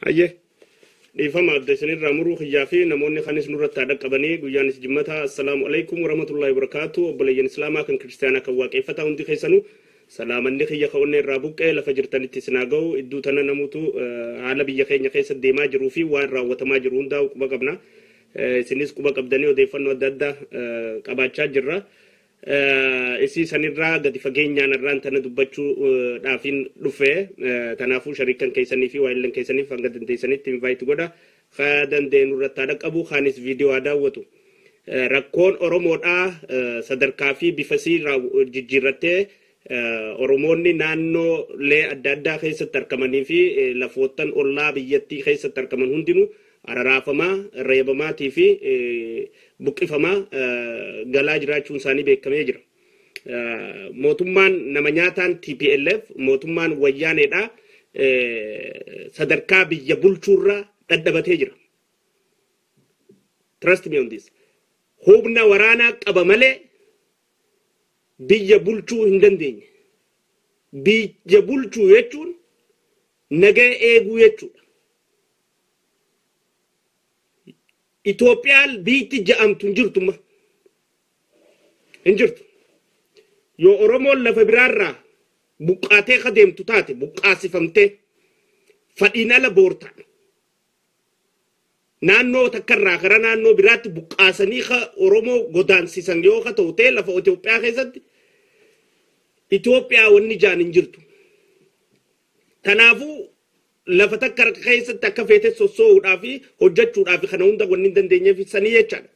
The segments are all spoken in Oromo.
Ayyee, dhiifama adda isinirraa muruu kiyyaa fi namoonni kanis nurratti haadha qabanii guyyaanis jimmata. Assalaamu alaikum warahmatullahi wabarakaatu. Obboleeyyan Islaamaa kan Kiristaanaa kan Waaqeeffataa hundi keessanuu salaamanni kiyya ka'onne irraa buqqee lafa jirtanitti isinaa ga'u. Iddoo tana namutu haala biyya keenya keessa deemaa jiruu fi waan raawwatamaa jiru hundaa quba qabna. Isinis quba qabdanii odeeffannoo adda addaa qabaachaa jirra. Isii sanirraa gadi fageenyaan irraan tana dubbachuudhaafin dhufe. Kanaafuu shariikan keessanii fi waayillan keessaniif hanga dandeessanitti invite godha. Ka dandeenyu irratti haadha qabu kaanis viidiyoo haa daawwatu. Rakkoon Oromoodhaa sadarkaa fi bifa sii jijjiirrattee Oromoonni naannoolee adda addaa keessatti argamanii fi lafoottan ollaa biyyattii keessatti argaman hundinuu araraafamaa, reebamaatii fi buqqifamaa galaa jiraachuun isaanii beekamee jira. Mootummaan nama nyaataan TPLF, mootummaan Wayyaaneedha, sadarkaa biyya bulchuurra dadhabatee jira. Trust me on this. Humna waraanaa qaba malee biyya bulchuu hin dandeenye. Biyya bulchuu jechuun nagaa eeguu jechuudha. Itoophiyaan biitti ja'amtu hin jirtu. Hin jirtu. Yoo Oromoon lafa biraarraa buqqaatee ka deemtu taate, buqqaasifamtee fadhiin ala boorta. Naannoo takkarraa gara naannoo biraatti buqqaasanii ka Oromoo godaansisan yoo ka ta'u ta'e, lafa Itoophiyaa keessatti Itoophiyaa wanni jaan hin jirtu. Kanaafuu lafa takka keessatti akka feete sossoo'uudhaa fi hojjechuudhaa fi kana hunda wanni hin dandeenyeef sanii jechaadha.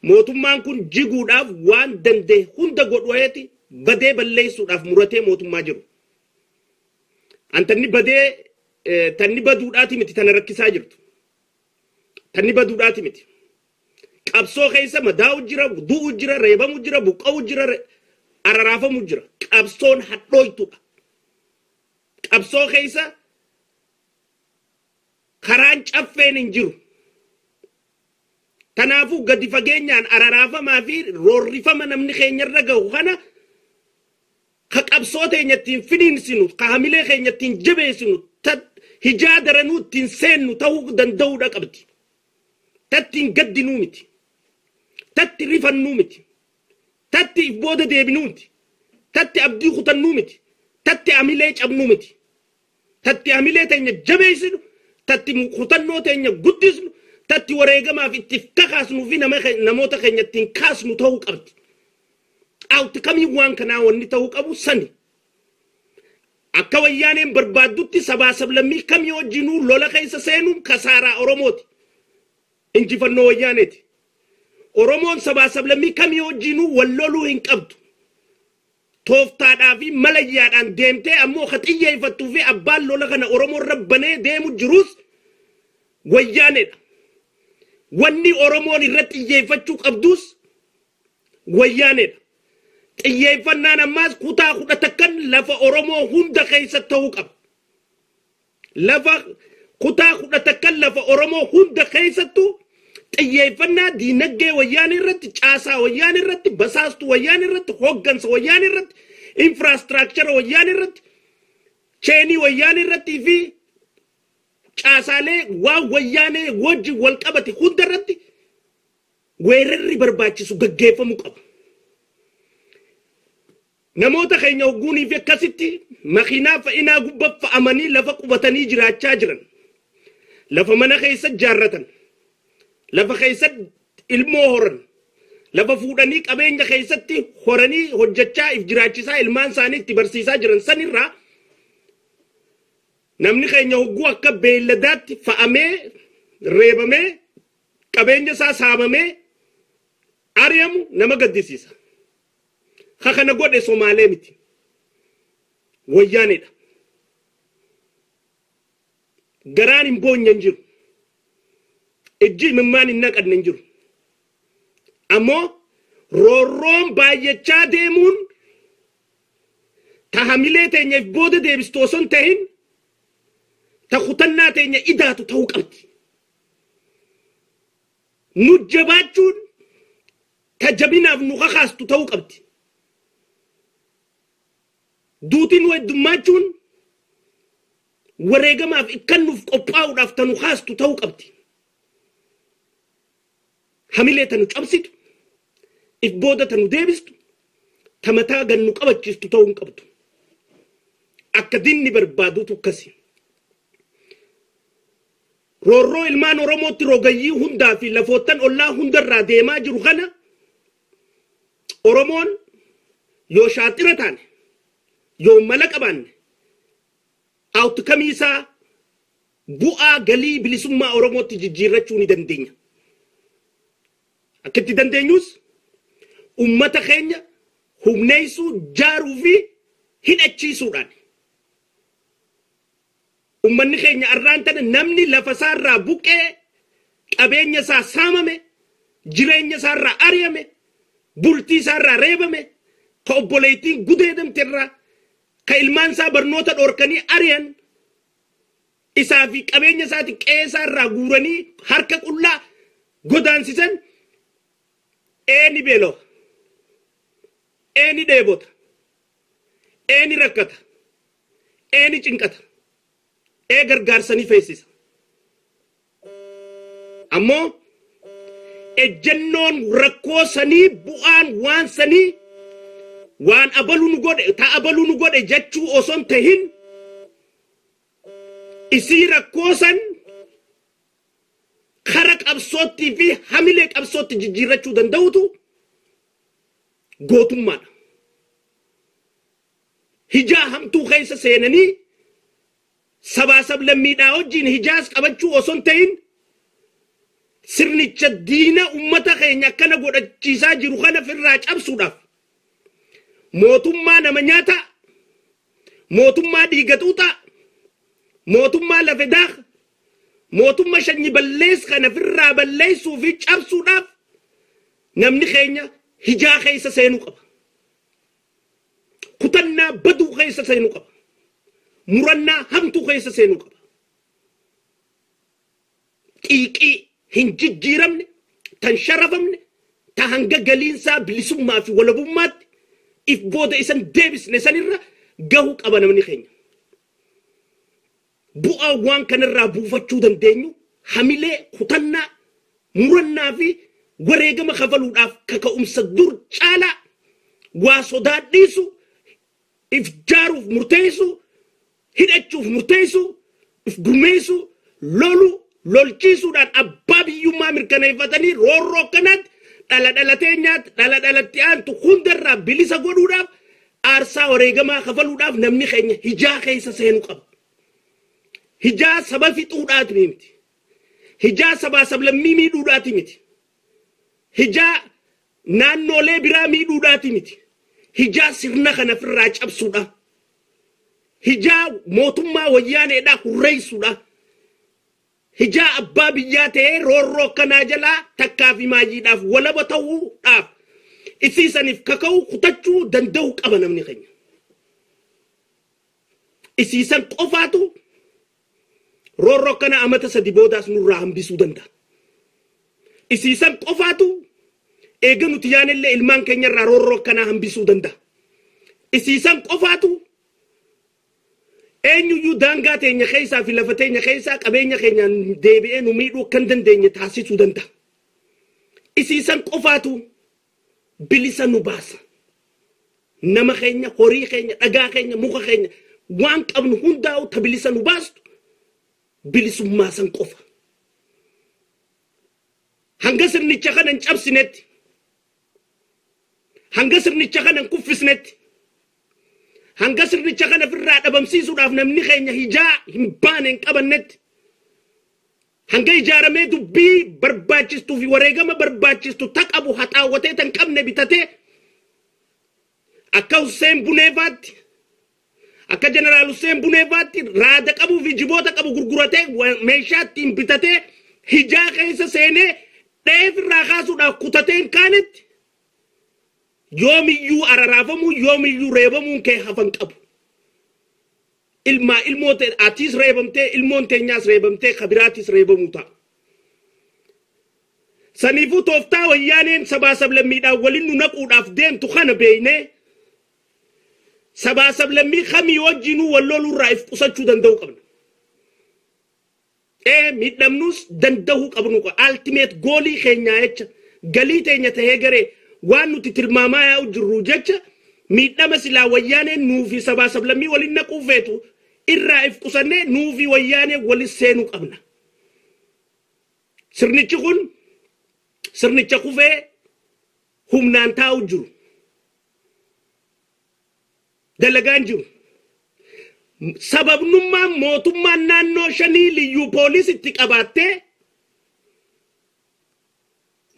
Mootummaan kun jiguudhaaf waan danda'e hunda godhueeti badee balleessuudhaaf muratee mootummaa jiru. Antanni badee tanni baduudhaati miti tana rakkisaa jirtu. Tanni baduudhaati miti. Qabsoo keessa madaa'u jira, du'u jira, reebamu jira, buqqa'u jira, araraafamu jira. Qabsoon hadhooytuudha. Qabsoo keessa karaan caffeen hin jiru. Kanaafuu gadi fageenyaan araraafamaa fi roorrifama namni keenyarra gahu kana ka qabsoo teenya ittiin finiinsinu, ka hamilee keenya ittiin jabeessinu, hijaa daranuu ittiin seennu ta'uu danda'uudha qabdi. Tattiin gaddinuu miti. Tatti rifannuu miti. Tatti if booda deebinuu miti. Tatti abdii kutannuu miti. Tatti hamilee cabnuu miti. Tatti hamilee teenya jabeessinu, tatti kutannoo teenya guddisnu, tatti wareegamaaf itti kakaasnuu fi namoota keenya ittiin kaasnu ta'uu qabdi. Outcome waan kanaa wanni ta'uu qabu sani. Akka Wayyaaneen barbaaddutti sabaa sablammii kamii wajjinuu lola keessa seenuun kasaaraa Oromooti. Injifannoo Wayyaaneeti. Oromoon sabaa sablammii kamii wajjinuu wal loluu hin qabdu. Tooftaadhaa fi malayyaadhaan deemtee ammoo ka xiyyeeffattuu fi abbaan lola kana Oromoo irra banee deemu jirus Wayyaaneedha. Wanni Oromoon irratti xiyyeeffachuu qabdus Wayyaaneedha. Xiyyeeffannaan ammaas kutaa 11n lafa Oromoo hunda keessa ta'uu qaba. Lafa kutaa 11n lafa Oromoo hunda keessattuu xiyyeeffannaa diinagdee Wayyaanee irratti, caasaa Wayyaanee irratti, basaastuu Wayyaanee irratti, hoggansa Wayyaanee irratti, infrastructure Wayyaanee irratti, chainii Wayyaanee irratti fi caasaalee waan Wayyaanee wajjin wal qabate hunda irratti weerarri barbaachisu gaggeeffamuu qaba. Namoota keenya hogguunii fi akkasitti makiinaa fa'inaa gubbaa fa'amanii lafa qubatanii jiraachaa jiran. Lafa mana keessa jaarratan. Lafa keessa ilmoo horan. Lafa fuudhanii qabeenya keessatti horanii hojjechaa if jiraachisaa ilmaan isaanii itti barsiisaa jiran sanirraa namni keenya hogguu akka beelladaatti fa'amee reebamee qabeenya isaa saamamee ari'amu nama gaddisiisa. Ka kana godhe Somaalee miti. Wayyaaneedha. Garaan hin boonye hin jiru. Ijji imimmaan hin naqanne hin jiru. Ammoo roorroon baay'achaa deemuun ta hamilee teenyaaf booda deebistu osoo hin ta'in ta kutannaa teenya idaatu ta'uu qabdi. Nu jabaachuun ta jabinaaf nu kakaastu ta'uu qabdi. Duutiin nu heddummachuun Wareegamaaf ikkannuuf qophaa'uudhaaf tanu kaastu ta'uu qabdi. Hamilee tanu cabsitu, if booda tanu deebistu, ta mataa gannu qabachiistu ta'uu hin qabdu. Akka dinni barbaadutu akkasi. Roorroo ilmaan Oromootti rogayyii hundaa fi lafoottan ollaa hundarraa deemaa jiru kana Oromoon yoo shaaxira taane, yoo mala qabaanne, outcome isaa bu'aa galii bilisummaa Oromootti jijjiirrachuu ni dandeenya. Akka itti dandeenyus ummata keenya humneessuu, jaaruu fi hidhachiisuudhaan. Ummanni keenya arraan tana namni lafa isaarraa buqqee, qabeenya isaa saamame, jireenya isaarraa ari'ame, bultii isaarraa reebame, ka obboleettiin gudeedamte irraa, ka ilmaan isaa barnoota dhorkanii ari'an, isaa fi qabeenya isaati qe'ee isaarraa guuranii harka qullaa godaansisan, eeni beeloo, eeni dheebota, eeni rakkata, eeni cinqata, ee gargaarsanii feesisa. Ammoo ejjennoon rakkoo sanii bu'aan waan sanii waan abaluu nu godhe ta abaluu nu godhe jechuu osoo hin tahin isii rakkoo san kara qabsoottii fi hamilee qabsootti jijjiirrachuu danda'utu gootummaadha. Hijaa hamtuu keessa seenanii sabaa sablammiidhaa wajjin hijaas qabachuu osoo hin ta'in sirnicha diina ummata keenya akkana godhachiisaa jiru kana firraa cabsuudhaaf mootummaa nama nyaata, mootummaa dhiiga xuuxaa, mootummaa lafe daaka, mootummaa shanyi ballees kana firraa balleessuu fi cabsuudhaaf namni keenya hijaa keessa seenuu qaba. Kutannaa baduu keessa seenuu qaba. Murannaa hamtuu keessa seenuu qaba. Xiiqii hin jijjiiramne, tan sharafamne, ta hanga galiinsaa bilisummaa fi walabummaatti if booda isan deebisne sanirra gahuu qaba namni keenya. Bu'aa waan kanarraa buufachuu dandeenyu hamilee, kutannaa, murannaa fi wareegama kafaluudhaaf kaka'umsa dur caalaa waa sodaa dhiisu, if jaaruuf murteessu, hidhachuuf murteessu, if gurmeessu, lolu, lolchiisuudhaan abbaa biyyummaa mirkaneeffatanii roorroo akkanaatti dhala dhalatee nyaatti, dhala dhalatti aantu hundarraa bilisa godhuudhaaf aarsaa wareegamaa kafaluudhaaf namni keenya hijaa keessa seenuu qaba. Hijaa saba fixuudhaati miti. Hijaa sabaa sablammii miidhuudhaati miti. Hijaa naannolee biraa miidhuudhaati miti. Hijaa sirna kana ofirraa cabsuudha. Hijaa mootummaa wayyaaneedhaa hurreessuudha. Hijaa abbaa biyyaa ta'ee roorroo akkanaa jalaa takkaa fi maayyiidhaaf walaba ta'uudhaaf isiisaniif kaka'uu kutachuu danda'u qaba namni keenya. Isiisan qofaatu roorroo akkana amata sadi boodaas nurraa hambisuu danda'a. Isiisan qofaatu eega nuti yaanillee ilmaan keenyarraa roorroo akkanaa hambisuu danda'a. Isiisan qofaatu eenyuyyuu daangaa teenya keessaa fi lafa teenya keessaa qabeenya keenyaan deebi'ee nu miidhuu akka hin dandeenye taasisuu danda'a. Isiisan qofaatu bilisa nu baasa. Nama keenya, horii keenya, dhagaa keenya, muka keenya waan qabnu hundaa'u ta bilisa nu baastu bilisummaa san qofa. Hanga sirnicha kana hin cabsinetti, hanga sirnicha kana hin kuffisnetti, hanga sirnicha kana ofirraa dhabamsiisuudhaaf namni keenya hijaa hin baane hin qabannetti, hanga ijaaramee dubbii barbaachistuu fi wareegama barbaachistu ta qabu haxaawwatee tan qabne bitatee akka Hussein Buneefaatti, akka Jeneraal Hussein Buneefaatti raada qabuu fi jiboota qabu gurguratee meeshaa ittiin bitatee hijaa keessa seenee dheefirraa kaasuudhaaf kutatee hin kaanetti yoomiyyuu araraafamuu yoomiyyuu reebamuun kee hafan qabu. Ilmaa ilmoo atiis reebamtee ilmoon teenyaas reebamtee kabiraatis reebamuu ta'a. Saniifuu tooftaa wayyaaneen sabaa sablammiidhaan waliin nu naquudhaaf deemtu kana beeynee sabaa sablammii kamii wajjinuu wal loluurraa if qusachuu danda'uu qabna. Miidhamnus danda'uu qabnu ultimate goalii keenyaa jecha galii teenya tahee garee waan nuti tilmaamaa yaa'u jirru jecha miidhama silaa wayyaaneen nuufi sabaa sablammii waliin naquu feetu irraa if qusannee nuufi wayyaanee waliin seenuu qabna. Sirnichi kun sirnicha kufee humnaan taa'u jiru. Dalagaan jiru. Sababnummaan mootummaan naannoo shanii liyyuu poolisitti qabaattee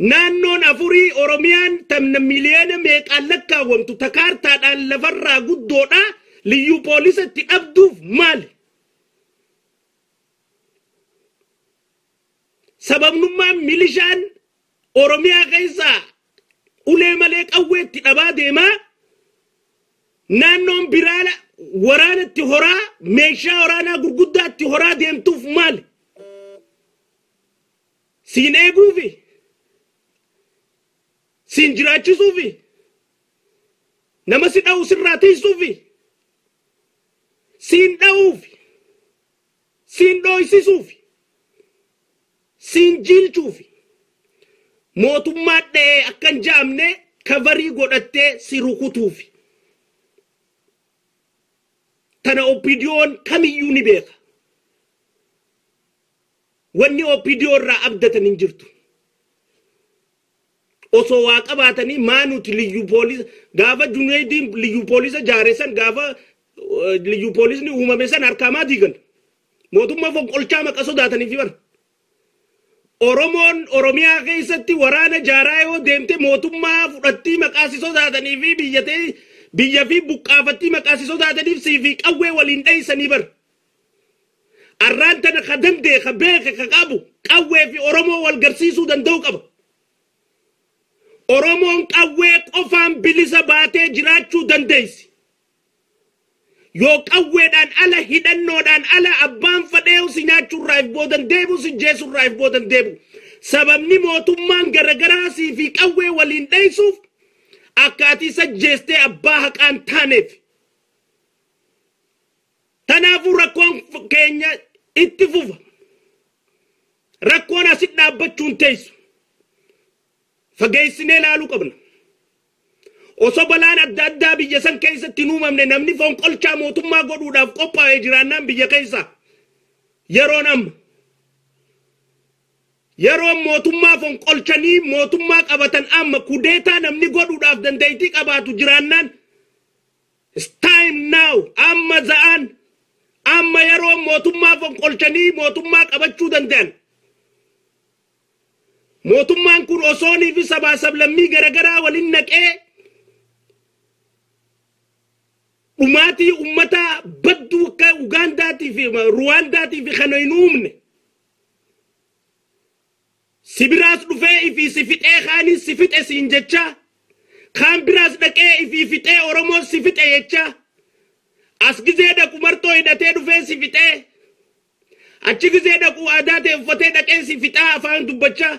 naannoon afurii Oromiyaan tamna miliyoona meeqaan lakkaawwamtu takaartaadhaan lafarraa guddoodha liyyuu poolisitti dhabduuf maali? Sababnummaan milishaan Oromiyaa keessaa ulee malee qawweetti dhabaa deemaa naannoon biraa waraanatti horaa meeshaa waraanaa gurguddaatti horaa deemtuuf maali? Siin eeguufi? Siin jiraachisuufi? Nama si dha'u sirraa tiisuufi? Siin dha'uufi? Siin dhooysisuufi? Siin jiilchuufi? Mootummaa dha'ee akkan jaamne kabarii godhattee si rukutuufi. Tana OPDO'n kamiyyuu ni beeka. Wanni OPDO irraa abdatan hin jirtu. Osoo waa qabaatanii maa nuti liyyuu poolisa gaafa Junayidiin liyyuu poolisa jaare san gaafa liyyuu poolisni uumame san harkaa maa diigan? Mootummaa fonqolchaa maqa sodaatanii fi bara. Oromoon Oromiyaa keessatti waraana jaaraa yoo deemte mootummaa fudhattii maqaa si sodaatanii fi biyya fi buqqaafattii maqaa si sodaataniif sii fi qawwee waliin dheeysanii bara. Arraan tana ka danda'e ka beeke ka qabu qawwee fi Oromoo wal garsiisuu danda'u qaba. Oromoon qawwee qofaan bilisa baatee jiraachuu dandeessi. Yoo qawweedhaan ala hidhannoodhaan ala abbaan fadheewu si nyaachuurraa if boodan deebi'u si jeesurraa if boodan deebi'u. Sababni mootummaan garagaraa sii fi qawwee waliin dheessuuf akka ati isa jeestee abbaa haqaan taaneef. Kanaafuu rakkoon keenya itti fufa. Rakkoon asit dhaabbachuun teessu. Fageessinee ilaaluu qabna. Osoo balaan adda addaa biyya san keessatti hin uumamne namni fonqolchaa mootummaa godhuudhaaf qophaa'ee jiraannaan biyya keessa yeroon amma. Yeroon mootummaa fonqolchanii mootummaa qabatan amma kudeetaa namni godhuudhaaf dandeettii qabaatu jiraannaan it's time now amma za'aan amma yeroo mootummaa fonqolchanii mootummaa qabachuu danda'an. Mootummaan kun osoonii fi sabaa sablammii garagaraa waliin naqee dhumaatii ummata badduu akka Ugaandaatii fi Ruwaandaatii fi kana hin uumne. Si biraas dhufee ifii si fixee kaanii si fixe siin jecha kaan biraas dhaqee ifii fixee Oromoo si fixe jecha as gizee dhaqu martoo hidhatee dhufee si fixee achi gizee dhaqu aadaa ta'e uffatee dhaqee si fixaa afaan dubbachaa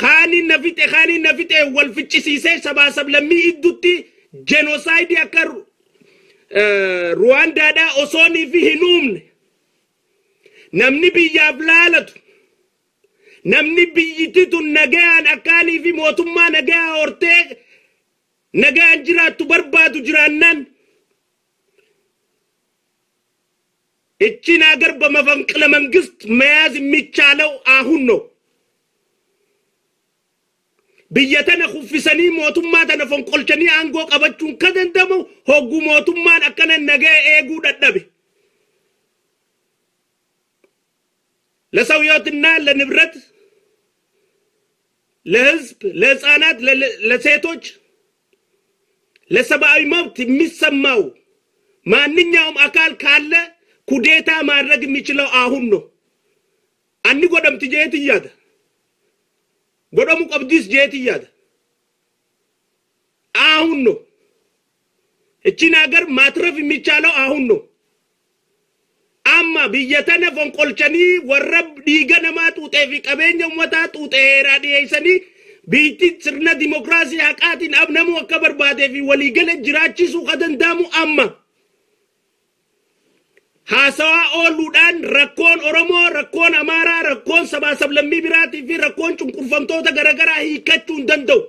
kaaniin na fixe kaaniin na fixe wal ficcisiisee sabaa sablammii iddutti jenosaayidii akka Ruwaandaadhaa osoonii fi hin uumne namni biyyaaf laalatu namni biyyittii tun nagayaan akkaanii fi mootummaa nagayaa hortee nagayaan jiraattu barbaadu jiraannaan እቺን ሀገር በመፈንቅለ መንግስት መያዝ የሚቻለው አሁን ነው። Biyya tana kuffisanii mootummaa tana fonqolchanii aangoo qabachuun ka danda'amu hoggu mootummaan akkana nagaya eeguu dadhabe. ለሰው ህይወትና ለንብረት፣ ለህዝብ፣ ለህፃናት፣ ለሴቶች፣ ለሰብአዊ መብት የሚሰማው ማንኛውም አካል ካለ ኩዴታ ማድረግ የሚችለው አሁን ነው። አኒ ጎደምት ጄት እያደ ጎደሙ ቀብዲስ ጄት እያደ አሁን ነው። እቺን ሀገር ማትረፍ የሚቻለው አሁን ነው። Amma biyya tana fonqolchanii warra dhiiga namaa xuuxee fi qabeenya uummataa xuuxee heeraa dhiyeessanii biitti sirna dimokiraasii haqaatiin namuu akka barbaadee fi waliigala jiraachisuu ka danda'amu amma. Haasawaa ooluudhaan rakkoon Oromoo, rakkoon Amaaraa, rakkoon sabaa sablammii biraatii fi rakkoon cunqurfamtoota garaagaraa hiikkachuu hin danda'u.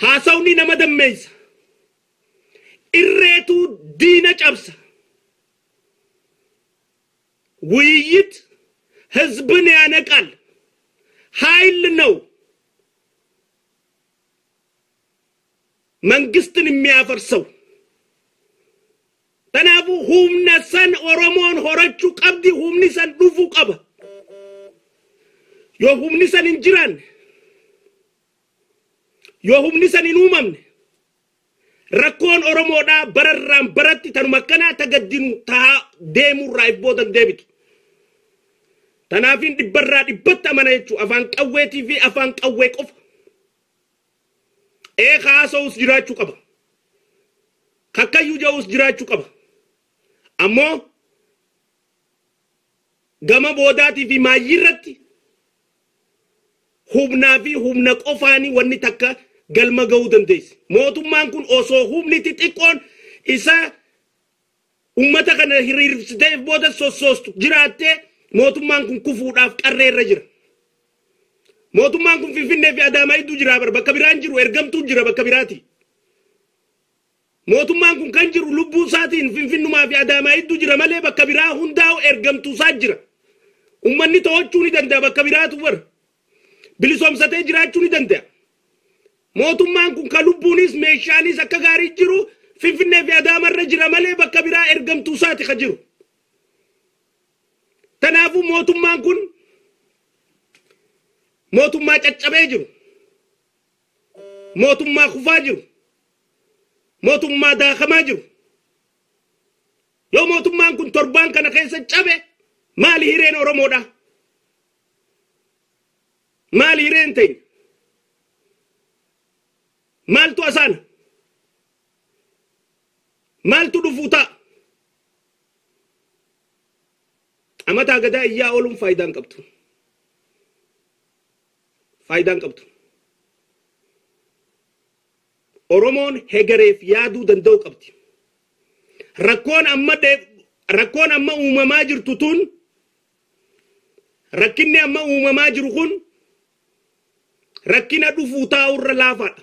Haasawni nama dammeessa. Irreetu diina cabsa. ውይይት ህዝብን ያነቃል። ኃይል ነው መንግስትን የሚያፈርሰው። Kanaafuu humna san Oromoon horachuu qabdi, humni san dhufuu qaba. Yoo humni san hin jiraanne, yoo humni san hin uumamne, rakkoon Oromoodhaa bararraan baratti tanuma akkanaa tagaddinu tahaa deemurraa if boodan deebitu. Tanaafiin dhibbarraa dhibbatti amana jechuudha. Afaan qawweetii fi afaan qawwee qofa. Ee haasa'us jiraachuu qaba. Kakkayyuu ja'us jiraachuu qaba. Ammoo gama boodaatii fi maayyii irratti humnaa fi humna qofaanii wanni takka galma ga'uu dandeessi. Mootummaan kun osoo humni xixiqqoon isa uummata kana hiriirsitee booda sossoostu jiraattee mootummaan kun kufuudhaaf qarree irra jira. Mootummaan kun Finfinnee fi Adaamaa hedduu jira bara bakka biraan jiru ergamtuu jira bakka biraati. Mootummaan kun kan jiru lubbuu isaatiin Finfinnumaa fi Adaamaa hedduu jira malee bakka biraa hundaa'u ergamtuu isaa jira. Uummanni to'achuu ni danda'a bakka biraatu bara. Bilisoomsatee jiraachuu ni danda'a. Mootummaan kun kan lubbuunis meeshaanis akka gaarii jiru Finfinnee fi Adaamarra jira malee bakka biraa ergamtuu isaati ka jiru. Kanaafuu mootummaan kun mootummaa caccabee jiru. Mootummaa kufaa jiru. Mootummaa daakamaa jiru. Yoo mootummaan kun torbaan kana keessa cabe maali hireen Oromoodha? Maali hireen teenya? Maaltu asaana? Maaltu dhufuu ta'a? Amataa gadaa iyyaa ooluun faayidaan qabdu. Faayidaan qabdu. Oromoon hegareef yaaduu danda'u qabdi. Rakkoon amma uumamaa jirtu tun, rakkinni amma uumamaa jiru kun rakkina dhufuu taa'urra laafaadha.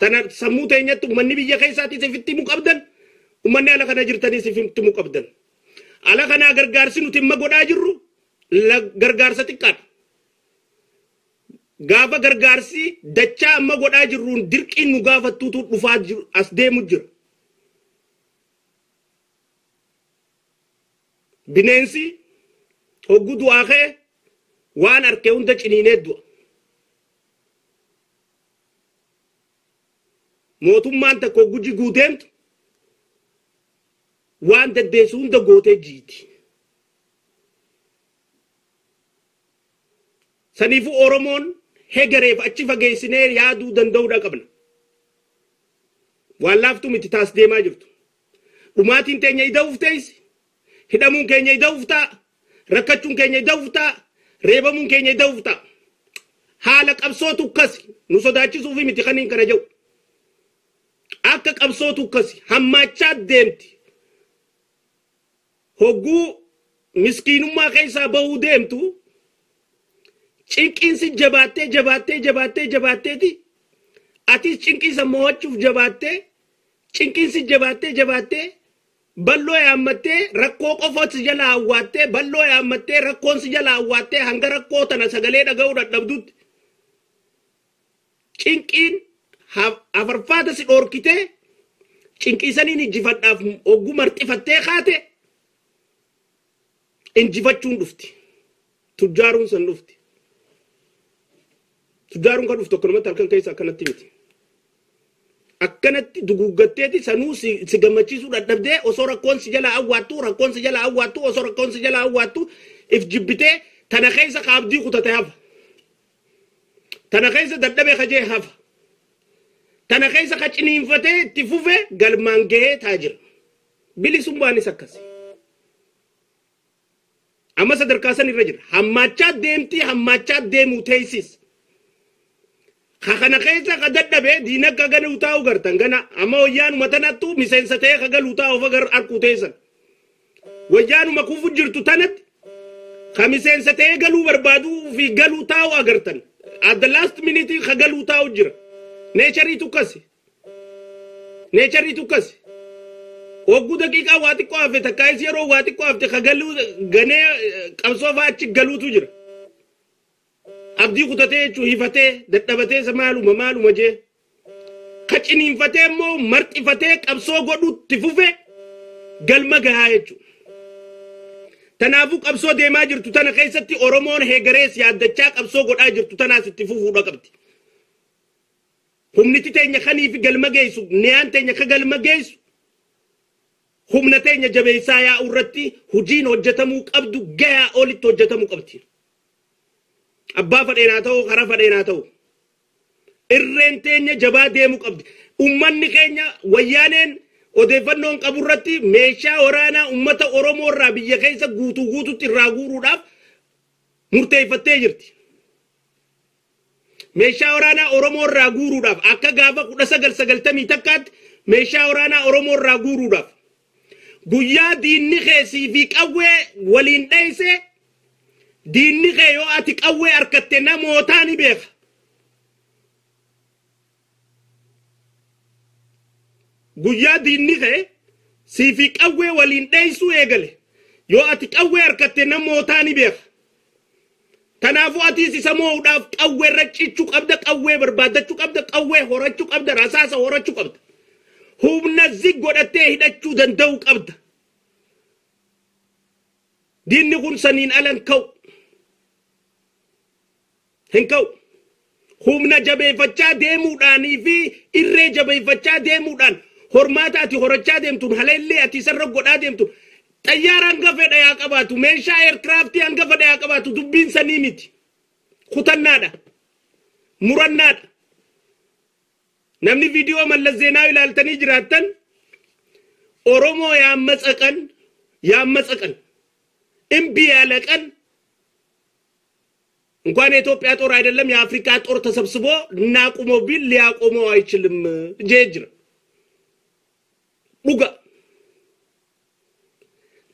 Tana sammuu teenyatti uummanni biyya keessaatis ifitti himuu qabdan, uummanni ala kana jirtanis ifitti himuu qabdan. Ala kanaa gargaarsi nuti amma godhaa jirru gargaarsa xiqqaadha. Gaafa gargaarsi dachaa amma godhaa jirruun dirqiin nu gaafattuutu dhufaa jiru as deemu jira. Bineensi hogguu du'aa ka'e waan harkee hunda ciniinee du'a. Mootummaan takka hogguu jiguu deemtu waan daddeessu hunda gootee jiiti. Saniifuu Oromoon hegareef achi fageessinee yaaduu danda'uudha qabna. Waan laaftuu miti taas deemaa jirtu. Dhumaatiin teenya ida'uuf teessi. Hidhamuun keenya ida'uuf ta'a. Rakkachuun keenya ida'uuf ta'a. Reebamuun keenya ida'uuf ta'a. Haala qabsootu akkasi. Nu sodaachisuufi miti kaniin kana jedhu. Akka qabsootu akkasi. Hammaachaa deemti. Hogguu miskiinummaa keessaa bahuu deemtu cinqiinsi jabaattee jabaattee jabaattee jabaatteeti. Atis cinqiinsa mo'achuuf jabaattee cinqiinsi jabaattee jabaattee balloo yaammattee rakkoo qofa si jala hawwaattee balloo yaammattee rakkoon si jala hawwaattee hanga rakkoo tana sagalee dhaga'uu dadhabdutti cinqiin afarfaata si dhoorkitee cinqiisaniin injifadhaaf hogguu marxifattee kaate injifachuun dhufti. Tujjaaruun san dhufti. Tujjaaruun kan dhuftu akkanumatti halkan keessa akkanatti miti. Akkanatti duguuggatteeti sanuu si gammachiisuu dadhabdee osoo rakkoon si jala awwaattu rakkoon si jala awwaattu osoo rakkoon si jala awwaattu if jibbitee tana keessa qaabdii kutate hafa. Tana keessa dadhabee kajee hafa. Tana keessa ka ciniinfatee itti fufe galmaan gahee taa jira. Bilisummaanis akkasi. Amma sadarkaa san irra jira. Hammaachaa deemtii hammaachaa deemuu teessis. Kana keessa ka dadhabee diina ka galuu taa'u gartan gana amma wayyaanuma tanattu miseensa ta'ee ka galuu taa'u ofa gar arkuu teessan. Wayyaanuma kufu jirtu tanatti ka miseensa ta'ee galuu barbaaduu fi galuu taa'u agartan. At the last minute ka galuu taa'u jira. Neechariitu akkasi. Neechariitu akkasi. Hogguu daqiiqaa waa xiqqoo hafe takkaayis yeroo waa xiqqoo hafte ka galuu ganee qabsoo fa'aa achi galuutu jira. Abdii kutatee jechuun hifatee dadhabatee isa maaluma maaluma jee. Ka ciniinfatee immoo marxifatee qabsoo godhutti fufe galma gahaa jechuudha. Kanaafuu qabsoo deemaa jirtu tana keessatti Oromoon heegarees yaaddachaa qabsoo godhaa jirtu tanaas itti fufuudha qabdi. Humniti teenya kanii fi galma geessu, niyaan teenya ka galma geessu, humna teenya jabeessaa yaa'u irratti hojiin hojjetamuu qabdu gahaa olitti hojjetamuu qabdi. Abbaa fadheenaa ta'u, karaa fadheenaa ta'u. Irreen teenya jabaa deemuu qabdi. Uummanni keenya wayyaaneen odeeffannoon qabu irratti meeshaa waraanaa uummata Oromoo irraa biyya keessa guutuu guututti irraa guuruudhaaf murteeffattee jirti. Meeshaa waraanaa Oromoo irraa guuruudhaaf akka gaafa 1991tti meeshaa waraanaa Oromoo irraa guuruudhaaf guyyaa diinni keessii fi qawwee waliin dheeyse diinni kee yoo ati qawwee harkatte namootaa ni beeka. Guyyaa diinni kee sii fi qawwee waliin dheeysuu eegale yoo ati qawwee harkatte namootaa ni beeka. Kanaafuu atiis isa moo'uudhaaf qawwee irra cichuu qabda, qawwee barbaaddachuu qabda, qawwee horachuu qabda, rasaasa horachuu qabda. Humna zig godhattee hidhachuu danda'uu qabda. Diinni kun saniin ala hin ka'u. Hin ka'u. Humna jabeeffachaa deemuudhaanii fi irree jabeeffachaa deemuudhaan hormaata ati horachaa deemtuun haleellee ati isarra godhaa deemtuun xayyaara hanga fedha yaa qabaatu meeshaa eerkiraaftii hanga fedha yaa qabaatu dubbiin sanii miti. Kutannaadha. Murannaadha. Namni viidiyoo Mallas Zeenaawi ilaaltanii jiraattan Oromoo yaammatsaqan yaammatsaqan እምቢ ያለ ቀን እንኳን የኢትዮጵያ ጦር አይደለም የአፍሪካ ጦር ተሰብስቦ እናቁመው ቢል ሊያቆመው አይችልም። ጀጅር ዱጋ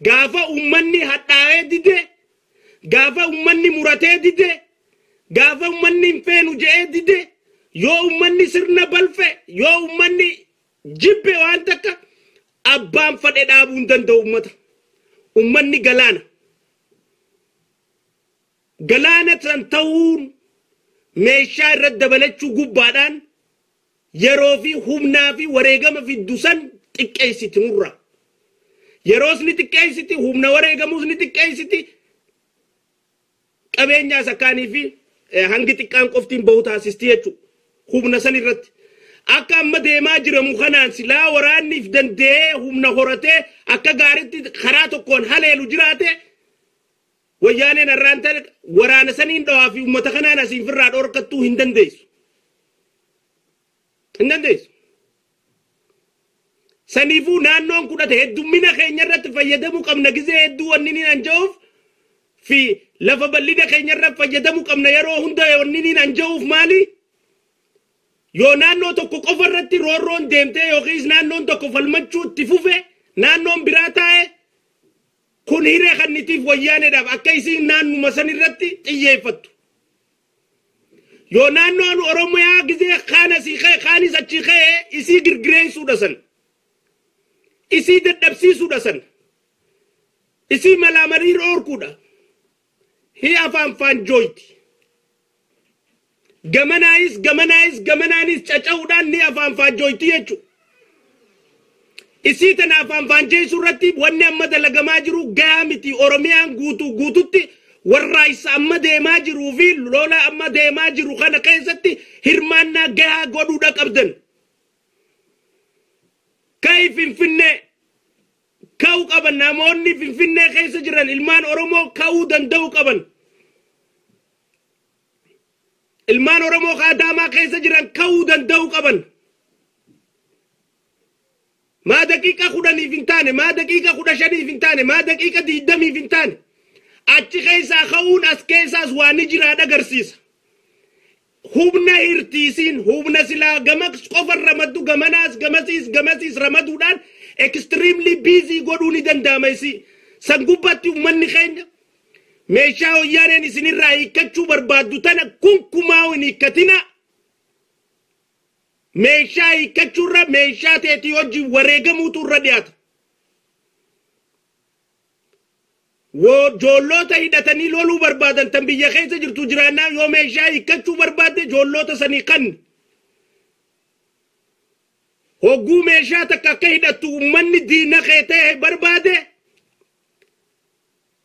ጋፋ ኡመኒ ሀዳዬ ዲዴ ጋፋ ኡመኒ ሙረቴ ዲዴ ጋፋ ኡመኒ እንፌኑ ጀኤ ዲዴ ዮ ኡመኒ ስርነ በልፌ ዮ ኡመኒ ጅቤ ዋን ተካ አባን ፈዴ ዳቡ እንደንደው ኡመታ ኡመኒ ገላና galaana san ta'uun meeshaa irratti dabalachuu gubbaadhaan yeroo fi humnaa fi wareegama fiddu san xiqqeessiti nurra. Yeroos ni xiqqeessiti, humna wareegamuus ni xiqqeessiti, qabeenyaas akkaanii fi hangi xiqqaan qoftiin bahu taasisti jechuudha. Humna san irratti. Akka amma deemaa jiramu kanaan silaa waraanniif danda'ee humna horatee akka gaariitti karaa tokkoon haleelu jiraate wayyaaneen har'aan ta'e waraana saniin dhawaa fi uummata kanaan asiin firraa dhorkattuu hin dandeessu. Hin dandeessu. Saniifuu naannoon kudhate heddummina keenya irratti fayyadamuu qabna gizee hedduu wanni niin anja'uuf fi lafa bal'ina keenya irratti fayyadamuu qabna yeroo hunda wanni niin anja'uuf maali? Yoo naannoo tokko qofa irratti roorroon deemtee yookiis naannoon tokko falmachuu itti fufe naannoon biraa taa'e kun hiree kannitiif wayyaaneedhaaf akka isiin naannuma san irratti xiyyeeffattu. Yoo naannoon Oromiyaa gizee kaan asii ka'e kaanis achii ka'e isii girgireessuudha san. Isii dadhabsiisuudha san. Isii malaamarii dhoorkuudha. Hii afaan faanjooyti. Gamanaayis gamanaayis gamanaanis caca'uudhaan ni afaan faanjooyti jechuudha. Isii tana afaan faanjeessuu irratti wanni amma dalagamaa jiru gahaa miti. Oromiyaan guutuu guututti warraayisa amma deemaa jiruu fi lola amma deemaa jiru kana keessatti hirmaannaa gahaa godhuudha qabdan. Ka'i Finfinnee ka'uu qaban namoonni Finfinnee keessa jiran ilmaan Oromoo ka'uu danda'uu qaban. Ilmaan Oromoo Adaamaa keessa jiran ka'uu danda'uu qaban. Maa daqiiqa 10 hin taane, maa daqiiqa 15 hin taane, maa daqiiqa 20 hin taane. Achi keessaa ka'uun as keessaas waan ni jiraa agarsiisa. Humna hirtiisiin humna silaa gama qofa ramaddu gamanaas gamasiis gamasiis ramaduudhaan extremely busy godhuu ni danda'ama isii. San gubbatti uummanni keenya meeshaa wayyaaneen isinirraa hiikkachuu barbaaddu tana kunkumaa hin hiikkatina. Meeshaa hiikkachuurra meeshaa teetii wajjin wareegamuutu irra dhiyaata. Joolloota hidhatanii loluu barbaadan tan biyya keessa jirtu jiraannaa yoo meeshaa hiikkachuu barbaadde joolloota sanii kanni. Hogguu meeshaa takka akka hidhattu uummanni diina kee ta'e barbaade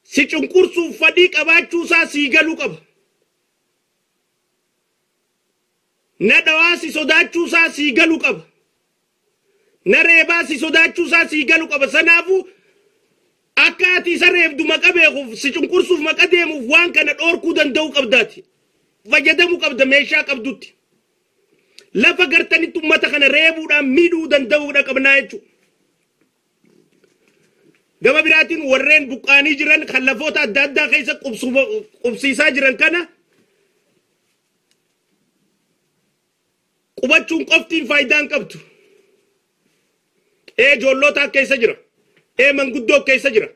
si cunqursuuf fadhii qabaachuusaa sii galuu qaba. Na dhawaa si sodaachuusaa sii galuu qaba. Na reebaa si sodaachuusaa sii galuu qaba. Sanaafuu akka ati isa reebdu maqa beekuuf si cunqursuuf maqa deemuuf waan kana dhoorkuu danda'uu qabdaati. Fayyadamuu qabda meeshaa qabdutti. Lafa gartanitti uummata kana reebuudhaan miidhuu danda'uudha qabnaa jechuudha. Gama biraatiin warreen buqqaanii jiran kan lafoota adda addaa keessa qubsiisaa jiran kana qubachuun qoftiin faayidaa hin qabdu. Ee ijoollota keessa jira. Ee manguddoo keessa jira.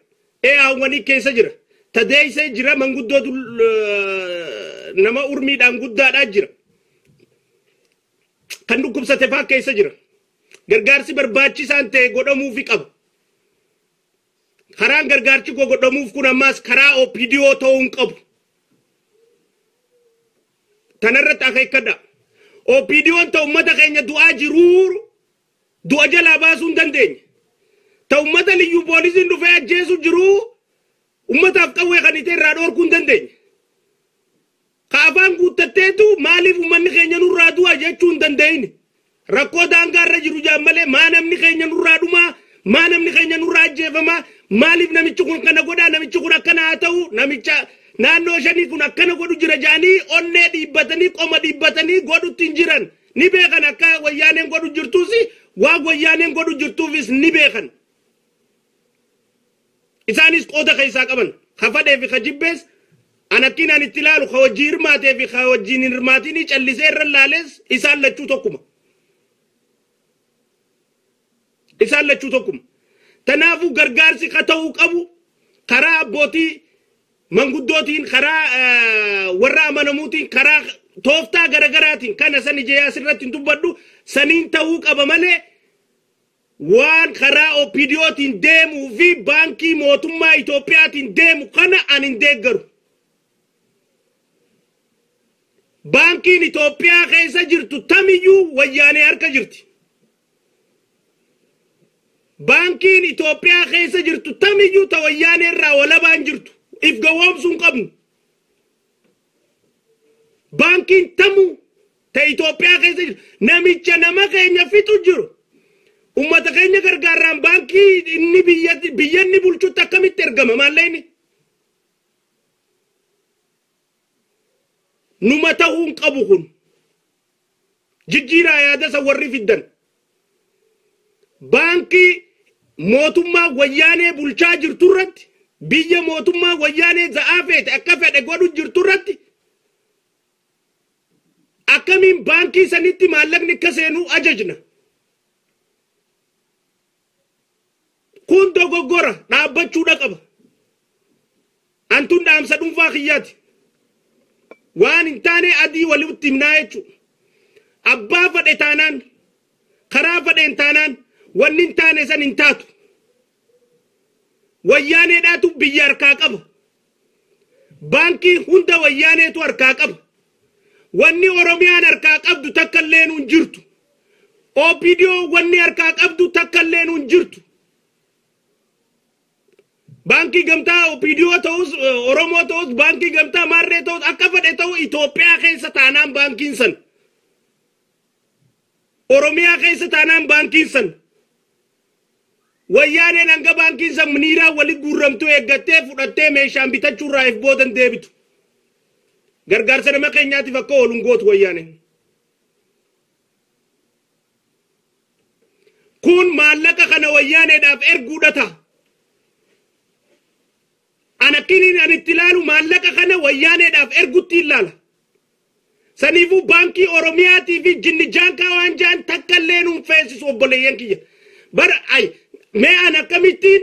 Ee hawwanii keessa jira. Tadeessee jira manguddoo nama urmiidhaan guddaadhaa jira. Kan dhukkubsate fa'aa keessa jira. Gargaarsi barbaachisaan ta'e godhamuufi qaba. Karaan gargaarchi godhamuuf kun ammaas karaa OPDO ta'uu hin qabu. Tanarratti akeekkadha. OPDO'n ta'u uummata keenya du'aa jiruu du'a jalaa baasuu hin dandeenye. Ta'u uummata liyyuu poolisiin dhufee ajjeesu jiruu uummataaf qawwee kan itee irraa dhoorkuu hin dandeenye. Ka afaan guuttatteetu maaliif uummanni keenya nurraa du'a jechuu hin danda'in. Rakkoo daangaa irra jiru jaan malee maa namni keenya nurraa dhumaa maa namni keenya nurraa ajjeefamaa maaliif namichi kun kana godhaa namichi kun akkana haa ta'u namicha naannoo shanii kun akkana godhu jira jaanii onnee dhiibbatanii qoma dhiibbatanii godhutti hin jiran ni beekan akka wayyaaneen godhu jirtuus waan wayyaaneen godhu jirtuufis ni beekan. Isaanis qooda keessaa qaban ka fadhee fi ka jibbees anakkiin ani itti ilaalu ka wajjii hirmaatee fi ka wajjiin hin hirmaatinii callisee irra laales isaan lachuu tokkuma. Isaan lachuu tokkuma. Tanaafuu gargaarsi ka ta'uu qabu karaa abbootii manguddootiin karaa warra amanamuutiin karaa tooftaa garagaraatiin kana san ijee asirratti hin dubbadhu saniin ta'uu qaba malee waan karaa OPDOtiin deemuu fi baankii mootummaa Itoophiyaatiin deemu kana ani hin deeggaru. Baankiin Itoophiyaa keessa jirtu tamiyyuu wayyaanee harka jirti. Baankiin Itoophiyaa keessa jirtu tamiyyuu ta wayyaanee irraa walabaan jirtu. If gowwoomsuu hin qabnu. Baankiin tamuu ta Itoophiyaa keessa jirtu namicha nama keenya fixu jiru. Uummata keenya gargaarraan baankii inni biyya inni bulchutti akkamitti ergama maallaqni? Numa ta'uu hin qabu kun. Jijjiiraa yaada isa warri fiddan. Baankii mootummaa wayyaanee bulchaa jirtu irratti biyya mootummaa wayyaanee za'aa feete akka fedhe godhu jirtu irratti akkamiin baankii sanitti maallaqni akka seenuu ajajna. Kun dogoggora dhaabbachuudha qaba. Antuun dhaamsa dhuunfaa kiyyaati. Waan hin taane adii walitti himnaa jechuudha. Abbaa fedhe taanaan karaa fedheen taanaan wanni hin taane san hin taatu. Wayyaaneedhaatu biyya harkaa qaba. Baankii hunda wayyaaneetu harkaa qaba. Wanni Oromiyaan harkaa qabdu takka illee hin jirtu. OPDO wanni harkaa qabdu takka illee hin jirtu. Baankii gamtaa OPDO ta'us Oromoo ta'us baankii gamtaa Maarree ta'us akka fedhe ta'u Itoophiyaa keessa taanaan baankiin san. Oromiyaa keessa taanaan baankiin san. Wayyaaneen hanga baankiin san miniiraa wali guurramtuu eeggattee fudhattee meeshaan bitachuurraa if boodan deebitu. Gargaarsa nama keenyaatiif akka oolu hin gootu wayyaaneen. Kun maallaqa kana wayyaaneedhaaf erguudha ta'a. Anakkiin ani itti ilaalu maallaqa kana wayyaaneedhaaf ergutti ilaala. Saniifuu baankii Oromiyaatii fi jinni jaankaa waan jaan takka illee nuun feesisu obboleeyyan kiyya. Bara ay mee an akkamittiin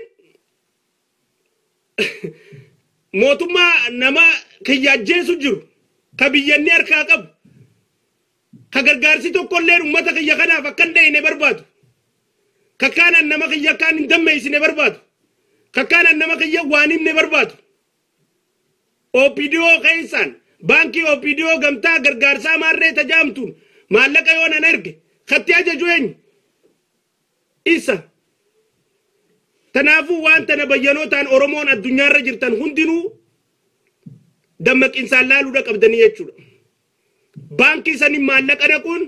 Mootummaa nama kiyya ajjeesu jiru, ka biyyanni harkaa qabu, ka gargaarsi tokkollee uummata kiyya kanaaf akka hin dhayine barbaadu, ka kaanaan nama kiyya kaan hin dammeessine barbaadu, ka kaanaan nama kiyya waan himne barbaadu. OPDO keessaan baankii OPDO gamtaa gargaarsaa maarree tajaamtuun maallaqa yoo nan erge katti ajaju eenyu? Isa. Tanaafuu waan tana bayyanootaan Oromoon addunyaarra jirtan hundinuu dammaqinsaan laaluudha qabdanii jechuudha. Baankii saniin maallaqa naquun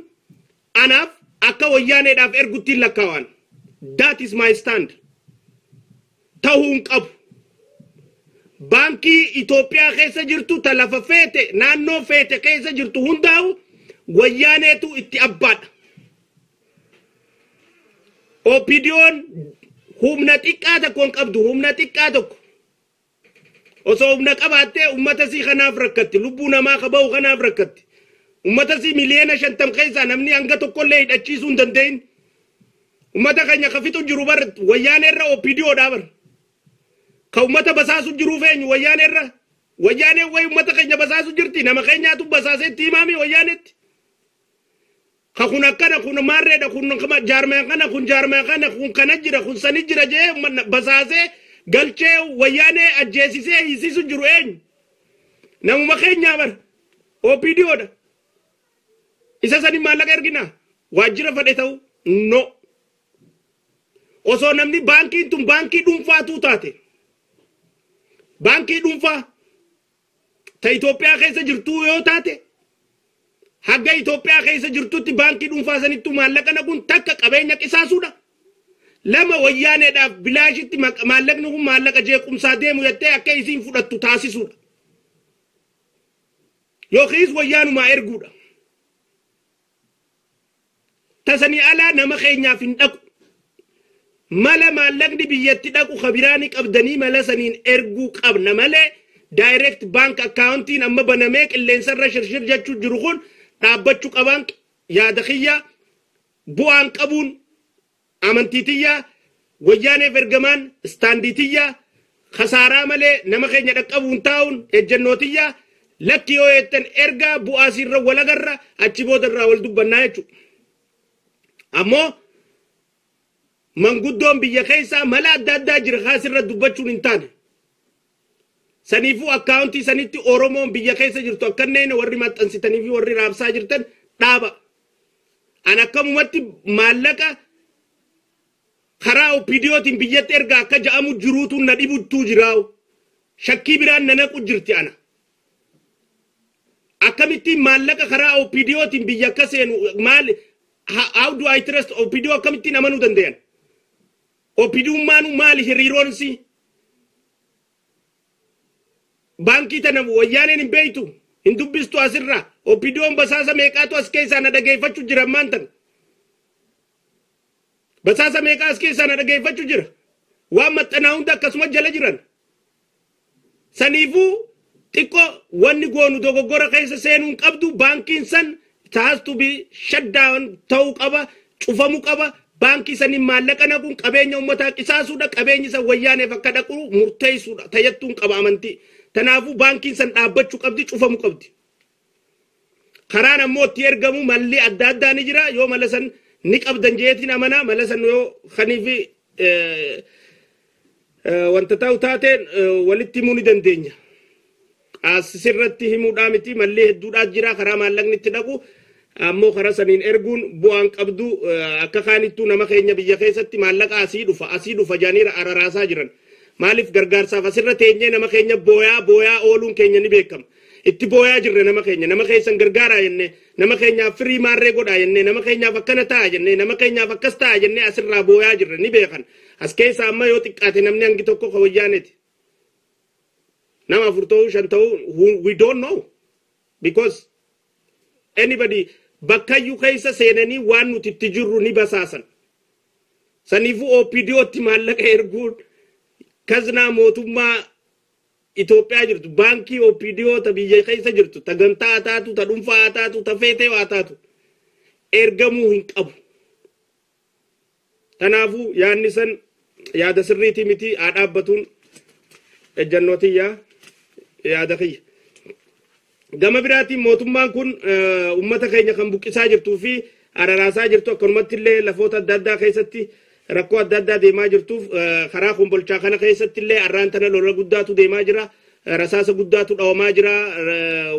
anaaf akka wayyaaneedhaaf erguttiin lakkaawaan. That is my stand. Ta'uu hin qabu. Baankii Itoophiyaa keessa jirtu, ta lafa feete, naannoo feete keessa jirtu hundaa'u wayyaaneetu itti abbaadha. OPDO'n humna xiqqaa tokko hin qabdu, humna xiqqaa tokko. Osoo humna qabaattee uummata sii kanaaf rakkatti, lubbuu namaa kaba'u kanaaf rakkatti. Uummata sii 50 miliyoona keessaa namni hanga tokkollee hidhachiisuu hin danda'in. Uummata keenya ka fixu jiru bar wayyaaneerra OPDOdhaa bar. Ka uummata basaasu jiruuf eenyu wayyaaneerra? Wayyaaneen wayi uummata keenya basaasu jirti, nama keenyaatu basaasee itti himaami wayyaanetti. Ka kun akkana, kun maarreedha, kun jaarmaya kana, kun jaarmaya kana, kun kana jira, kun sani jira jee basaasee galchee wayyaanee ajjeesisee hiisisu jiru eenyu? Namuma keenyaa bar OPDOdha. Isa sani maallaqa erginaa? Waajjira fedhe ta'u no. Osoo namni baankiin tun baankii dhuunfaatuu taate, baankii dhuunfaa ta Itoophiyaa keessa jirtuu yoo taate, hagga Itoophiyaa keessa jirtutti baankii dhuunfaa sanittuu maallaqa naquun takka qabeenya qisaasuudha. Lama, wayyaaneedhaaf bilaashitti maallaqni kun maallaqa jeequmsaa deemu jettee akka isiin fudhattu taasisuudha. Yookiis wayyaanumaa erguudha. Tasanii alaa nama keenyaaf hin dhaqu. Mala maallaqni biyyatti dhaqu kabiraani qabdanii mala saniin erguu qabna malee direct bank accountiin amma banamee qilleensarra shirshir jechuu jiru kun dhaabbachuu qabaan yaada kiyya. Bu'aan qabuun amantiitiyyaa wayyaaneef ergamaan istaandiitiyyaa kasaaraa malee nama keenya dhaqqabuun taa'uun ejjennootiyyaa. Lakki yoo jettan ergaa bu'aa siirra walagarra achi booda irraa wal dubbannaa jechuudha. Ammoo manguddoon biyya keessaa mala adda addaa jira, kaasirra dubbachuun hin taane. Saniifuu akkaawuntii sanitti Oromoon biyya keessa jirtu akkanneen warri maxxansitanii fi warri raabsaa jirtan dhaaba. An akkamumatti maallaqa karaa OPDOtiin biyyatti erga akka ja'amu jiruutu na dhibuttuu jiraawu. Shakkii biraan na naqu jirti ana. Akkamittiin maallaqa karaa OPDOtiin biyya akka seenu maali? How do I trust OPDO? Akkamittiin amanuu danda'an? OPDOmmaanu maali hiriiroonsi? Baankii tana wayyaaneen hin beeytu, hin dubbistu asirraa. OPDOon basaasa meeqaatu as keessaa na dhageeffachuu jira ammaan tana. Basaasa meeqaa as keessaa na dhageeffachuu jira. Waan maxxanaa hunda akkasuma jala jiran. Saniifuu xiqqoo wanni goonu dogoggora keessa seenuu hin qabdu. Baankiin san it has to be shut down ta'uu qaba, cufamuu qaba. Baankii saniin maallaqa naquun qabeenya uummataa qisaasuudha, qabeenyi san wayyaaneef akka dhaqu murteessuudha tayyattuun qaba amantii. Tanaafuu baankiin san dhaabbachuu qabdi, cufamuu qabdi. Karaan ammoo itti ergamu malli adda addaa ni jira. Yoo mala san ni qabdan jeetiin amanaa, mala san yoo kaniifi wanta ta'u taateen walitti himuu ni dandeenya. Asirratti himuudhaa miti, malli hedduudhaa jira karaa maallaqni itti dhaqu. Ammoo karaa saniin erguun bu'aan qabdu. Akka kaanittuu nama keenya biyya keessatti maallaqa asii dhufa, asii dhufa jaaniira araraasaa jiran. Maaliif gargaarsaaf asirra teenyee nama keenya booyaa booyaa ooluun keenya ni beekama. Itti booyaa jirre nama keenya, nama keessan gargaaraa jennee, nama keenyaaf firii maarree godhaa jennee, nama keenyaaf akkana ta'a jennee, nama keenyaaf akkas ta'a jennee asirraa booyaa jirre ni beekan. As keessa amma yoo xiqqaate namni hangi tokko ka wayyaaneeti. Nama afur ta'uu, shan ta'uu, we don't know, because anybody bakkayyuu keessa seenanii waan nuti itti jirru ni basaasan. Saniifuu OPDOtti maallaqa erguun kaznaa mootummaa Itoophiyaa jirtu, baankii OPDO ta biyya keessa jirtu, ta gamtaa haa taatu, ta dhuunfaa haa taatu, ta feetee haa taatu, ergamuu hin qabu. Kanaafuu yaadni san yaada sirriitii miti, haa dhaabbatuun. Ejjannoo tiyyaa yaada kiyya. Gama biraatiin mootummaan kun uummata keenya kan buqqisaa jirtuu fi araraasaa jirtu, akkanumatti illee lafoota adda addaa keessatti rakkoo adda addaa deemaa jirtuuf, karaa Kombolchaa kana keessatti illee arraan tana lola guddaatu deemaa jira. Rasaasa guddaatu dhawamaa jira.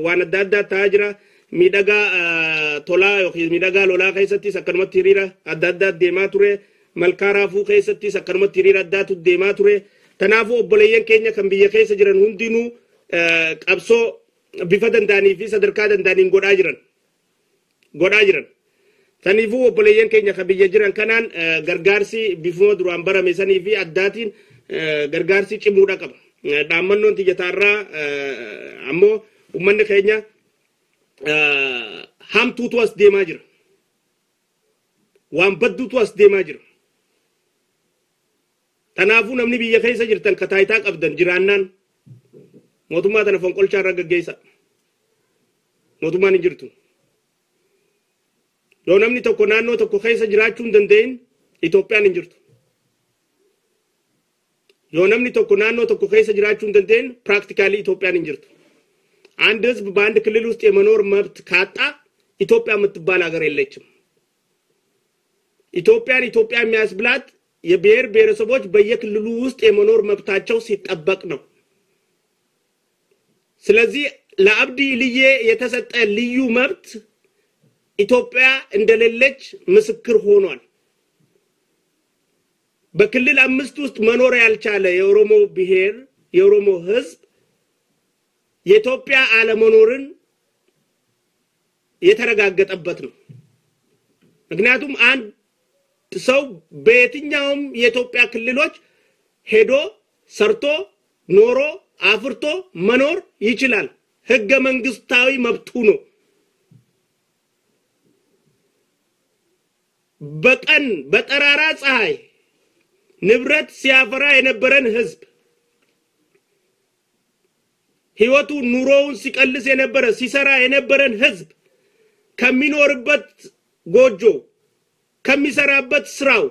Waan adda addaa ta'aa jira. Miidhagaa tolaa yookiin miidhagaa lolaa keessattis akkanumatti hiriira adda addaa deemaa ture. Malkaa Raafuu keessattis akkanumatti hiriira addaatu deemaa ture. Kanaafuu obboleeyyan keenya kan biyya keessa jiran hundinuu qabsoo bifa danda'anii fi sadarkaa danda'aniin godhaa jiran. Godhaa jiran. Saniifuu obboleeyyan keenya kan biyya jiran kanaan gargaarsi bifuma duraan barame sanii fi addaatiin gargaarsi cimuudha qaba. Dhaammannoon tiyyataarraa ammoo uummanni keenya hamtuutu as deemaa jira. Waan badduutu as deemaa jira. Kanaafuu namni biyya keessa jirtan ka taayitaa qabdan jiraannaan mootummaa tana fonqolchaa irra gaggeessa. Mootummaan hin jirtu. Yoo namni tokko naannoo tokko keessa jiraachuu hin danda'in, Itoophiyaan hin jirtu. Yoo namni tokko naannoo tokko keessa jiraachuu hin danda'in, practically Itoophiyaan hin jirtu. አንድ ህዝብ በአንድ ክልል ውስጥ የመኖር መብት ካጣ ኢትዮጵያ የምትባል ሀገር የለችም። ኢትዮጵያን ኢትዮጵያ የሚያስብላት የብሔር ብሔረሰቦች በየክልሉ ውስጥ የመኖር መብታቸው ሲጠበቅ ነው። ስለዚህ ለአብዲ ኢልዬ የተሰጠ ልዩ መብት ኢትዮጵያ እንደሌለች ምስክር ሆኗል። በክልል 5 ውስጥ መኖር ያልቻለ የኦሮሞ ብሔር፣ የኦሮሞ ህዝብ የኢትዮጵያ አለመኖርን የተረጋገጠበት ነው። ምክንያቱም አንድ ሰው በየትኛውም የኢትዮጵያ ክልሎች ሄዶ ሰርቶ ኖሮ አፍርቶ መኖር ይችላል። ህገ መንግስታዊ መብቱ ነው። በቀን በጠራራ ፀሐይ ንብረት ሲያፈራ የነበረን ህዝብ፣ ህይወቱ ኑሮውን ሲቀልስ የነበረ፣ ሲሰራ የነበረን ህዝብ ከሚኖርበት ጎጆ፣ ከሚሰራበት ስራው፣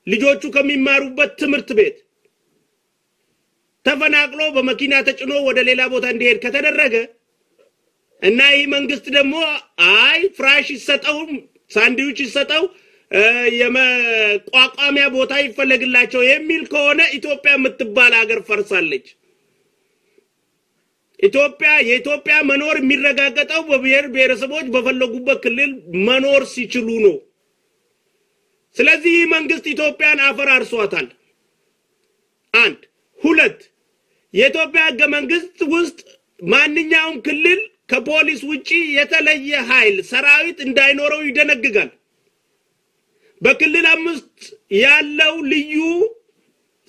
ልጆቹ ከሚማሩበት ትምህርት ቤት ተፈናቅሎ በመኪና ተጭኖ ወደ ሌላ ቦታ እንዲሄድ ከተደረገ እና ይህ መንግስት ደግሞ አይ ፍራሽ ይሰጠው፣ ሳንድዊች ይሰጠው፣ የመቋቋሚያ ቦታ ይፈለግላቸው የሚል ከሆነ ኢትዮጵያ የምትባል ሀገር ፈርሳለች። ኢትዮጵያ የኢትዮጵያ መኖር የሚረጋገጠው በብሔር ብሔረሰቦች በፈለጉበት ክልል መኖር ሲችሉ ነው። ስለዚህ ይህ መንግስት ኢትዮጵያን አፈራርሷታል። አንድ። ሁለት፣ የኢትዮጵያ ህገ መንግስት ውስጥ ማንኛውም ክልል ከፖሊስ ውጪ የተለየ ኃይል ሰራዊት እንዳይኖረው ይደነግጋል። በክልል 5 ያለው ልዩ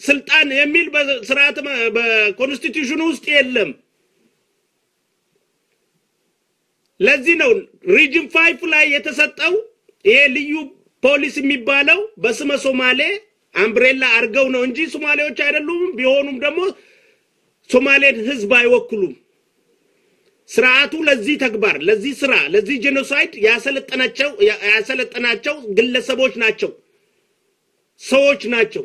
ስልጣን የሚል በስርዓት በ constitution ኑ ውስጥ የለም። ለዚህ ነው region 5 ላይ የተሰጠው ይሄ ልዩ ፖሊስ የሚባለው በስመ ሶማሌ umbrella አርገው ነው እንጂ ሶማሌዎች አይደሉም። ቢሆኑም ደግሞ ሶማሌን ህዝብ አይወክሉም። ስርዓቱ ለዚህ ተግባር፣ ለዚህ ስራ፣ ለዚህ genocide ያሰለጠናቸው ግለሰቦች ናቸው፣ ሰዎች ናቸው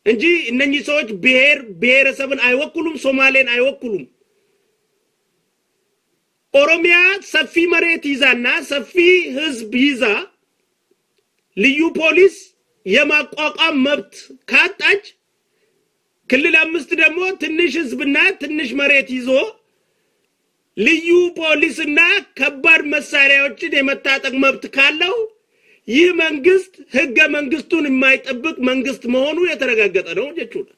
እንጂ እነኚህ ሰዎች ብሔር ብሔረሰብን አይወክሉም፣ ሶማሌን አይወክሉም። ኦሮሚያ ሰፊ መሬት ይዛና ሰፊ ህዝብ ይዛ ልዩ ፖሊስ የማቋቋም መብት ካጣች፣ ክልል 5 ደግሞ ትንሽ ህዝብና ትንሽ መሬት ይዞ ልዩ ፖሊስና ከባድ መሳሪያዎችን የመታጠቅ መብት ካለው ይህ መንግስት ህገ መንግስቱን የማይጠብቅ መንግስት መሆኑ የተረጋገጠ ነው jechuudha።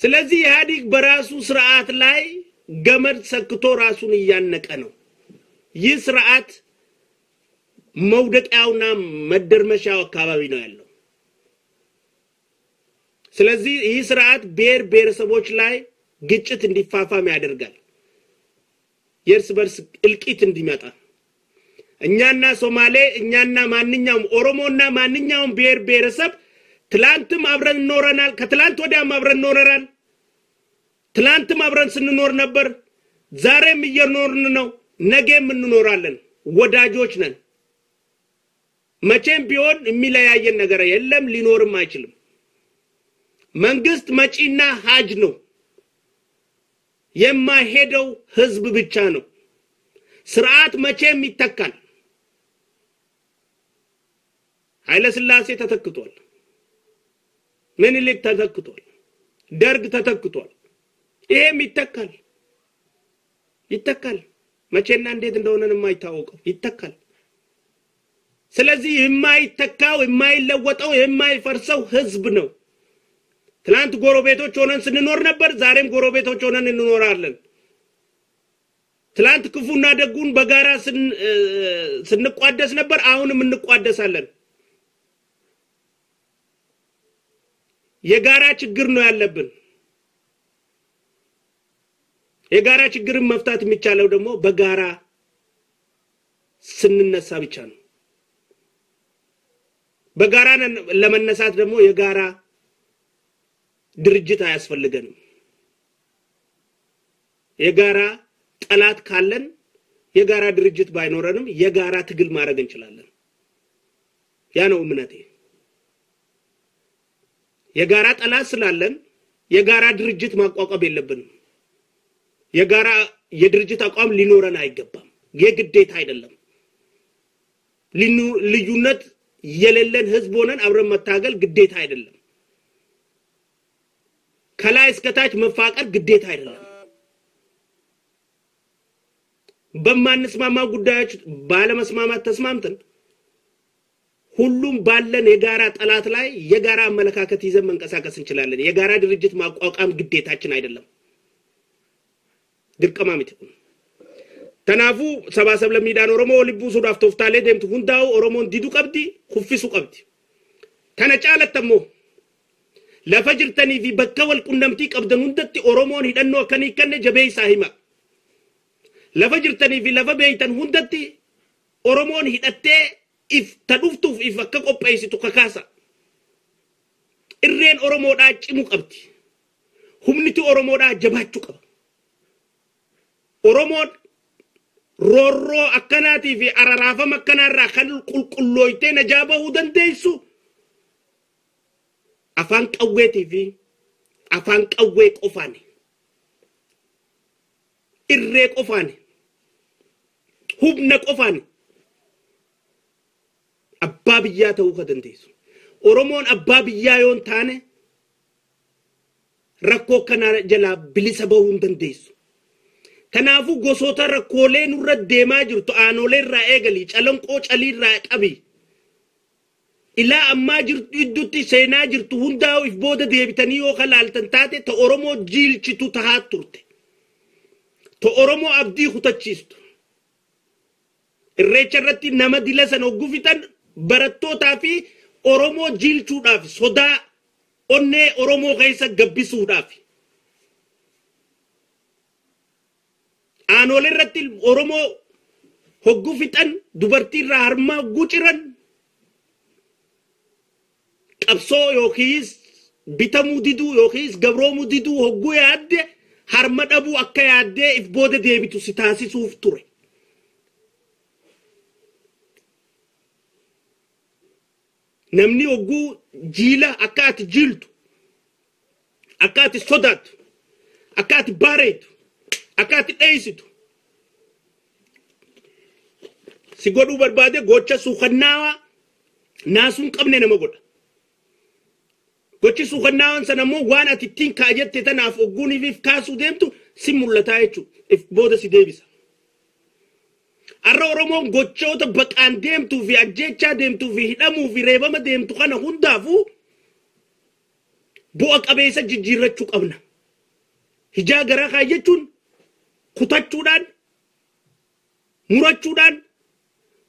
ስለዚህ ኢህአዴግ በራሱ ስርዓት ላይ ገመድ ሰክቶ ራሱን እያነቀ ነው። ይህ ስርዓት መውደቂያውና መደርመሻው አካባቢ ነው ያለው። ስለዚህ ይህ ስርዓት ብሔር ብሔረሰቦች ላይ ግጭት እንዲፋፋም ያደርጋል። የእርስ በርስ እልቂት እንዲመጣ፣ እኛና ሶማሌ፣ እኛና ማንኛውም ኦሮሞና ማንኛውም ብሔር ብሔረሰብ ትላንትም አብረን ኖረናል። ከትላንት ወዲያም አብረን ኖረናል። ትላንትም አብረን ስንኖር ነበር። ዛሬም እየኖርን ነው። ነገም እንኖራለን። ወዳጆች ነን። መቼም ቢሆን የሚለያየን ነገር የለም፣ ሊኖርም አይችልም። መንግስት መጪና ሀጅ ነው። የማይሄደው ህዝብ ብቻ ነው። ስርዓት መቼም ይተካል። ኃይለ ሥላሴ ተተክቷል። ምኒልክ ተተክቷል። ደርግ ተተክቷል። ይሄም ይተካል ይተካል። መቼና እንዴት እንደሆነ የማይታወቀው ይተካል። ስለዚህ የማይተካው የማይለወጠው የማይፈርሰው ህዝብ ነው። ትላንት ጎረቤቶች ሆነን ስንኖር ነበር። ዛሬም ጎረቤቶች ሆነን እንኖራለን። ትላንት ክፉና ደጉን በጋራ ስንቋደስ ነበር። አሁንም እንቋደሳለን። የጋራ ችግር ነው ያለብን። የጋራ ችግርን መፍታት የሚቻለው ደግሞ በጋራ ስንነሳ ብቻ ነው። በጋራ ለመነሳት ደግሞ የጋራ ድርጅት አያስፈልገንም። የጋራ ጠላት ካለን የጋራ ድርጅት ባይኖረንም የጋራ ትግል ማድረግ እንችላለን። ያ ነው እምነቴ። የጋራ ጠላት ስላለን የጋራ ድርጅት ማቋቋም የለብንም። የጋራ የድርጅት አቋም ሊኖረን አይገባም። የግዴታ አይደለም። ልዩነት የሌለን ህዝብ ሆነን አብረን መታገል ግዴታ አይደለም። ከላይ እስከታች መፋቀር ግዴታ አይደለም። በማንስማማ ጉዳዮች ባለመስማማት ተስማምተን ሁሉም ባለን የጋራ ጠላት ላይ የጋራ አመለካከት ይዘን መንቀሳቀስ እንችላለን። የጋራ ድርጅት ማቋቋም ግዴታችን አይደለም። Dirqama miti kun. Kanaafuu sabaa sablammiidhaan Oromoo walitti buusuudhaaf tooftaalee deemtu hundaa'u Oromoon diduu qabdi, kuffisuu qabdi. Kana caalatti ammoo lafa jirtanii fi bakka wal qunnamtii qabdan hundatti Oromoon hidhannoo akka hin hiikkanne jabeessaa hima. Lafa jirtanii fi lafa beeytan hundatti Oromoon hidhattee if ta dhuftuuf if akka qopheessitu kakaasa. Irreen Oromoodhaa cimuu qabdi. Humniti Oromoodhaa jabaachuu qaba. Oromoon roorroo akkanaatii fi araraafama akkanaarraa kan qulqullooytee najaa bahuu dandeessu afaan qawweetii fi afaan qawwee qofaani. Irree qofaani. Humna qofaani. Abbaa biyyaa ta'uu ka dandeessu. Oromoon abbaa biyyaa yoo hin taane rakkoo akkanaa jalaa bilisa bahuu hin dandeessu. Kanaafuu gosoota rakkoolee nurra deemaa jirtu aanolee irraa eegali calanqoo calii irraa qabi. Ilaa ammaa jirtu idduutti seenaa jirtu hundaa'u if booda deebitanii yoo kalaaltan taate ta Oromoo jiilchitu tahaa turte. Ta Oromoo abdii kutachiistu. Irreecha irratti nama dila sana hoggufitan barattootaa fi Oromoo jiilchuudhaaf sodaa onnee Oromoo keessa gabbisuudhaaf. Aanolee irratti Oromoo hoggufixan dubartii irraa harmaa guciran qabsoo yookiis bitamuu diduu yookiis gabroomuu diduu hogguu yaadde harma dhabuu akka yaaddee if booda deebitu si taasisuuf ture. Namni hogguu jiila akka ati jiiltu, akka ati sodaattu, akka ati baareetu, akka ati dheeysitu si godhuu barbaade gocha suukannaawaa naasuu hin qabne nama godha. Gochi suukannaawaan sana immoo waan ati ittiin kaa jette tanaaf ogguuniif kaasuu deemtu si mul'ataa jechuudha. If booda si deebisa. Har'a Oromoon gochoota baqaan deemtuu fi ajjeechaa deemtuu fi hidhamuu fi reebama deemtu kana hundaafuu bu'a qabeessa jijjiirrachuu qabna. Hijaa garaa kaayyachuun kutachuudhaan murachuudhaan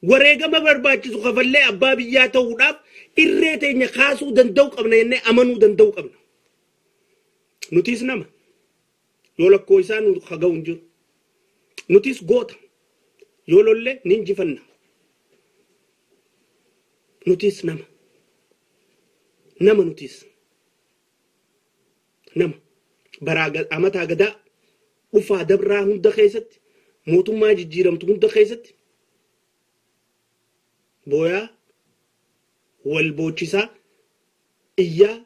wareegama barbaachisu kafallee abbaa biyyaa ta'uudhaaf irree teenya kaasuu danda'u qabna jennee amanuu danda'u qabna. Nutis nama yoo lakkoo isaa nu haga'u hin jiru. Nutis goota yoo lolle ni injifanna. Nutis nama. Nama nutis. Nama baraa amataa gadaa dhufaa dabraa hunda keessatti mootummaa jijjiiramtu hunda keessatti booyaa wal boochisaa iyyaa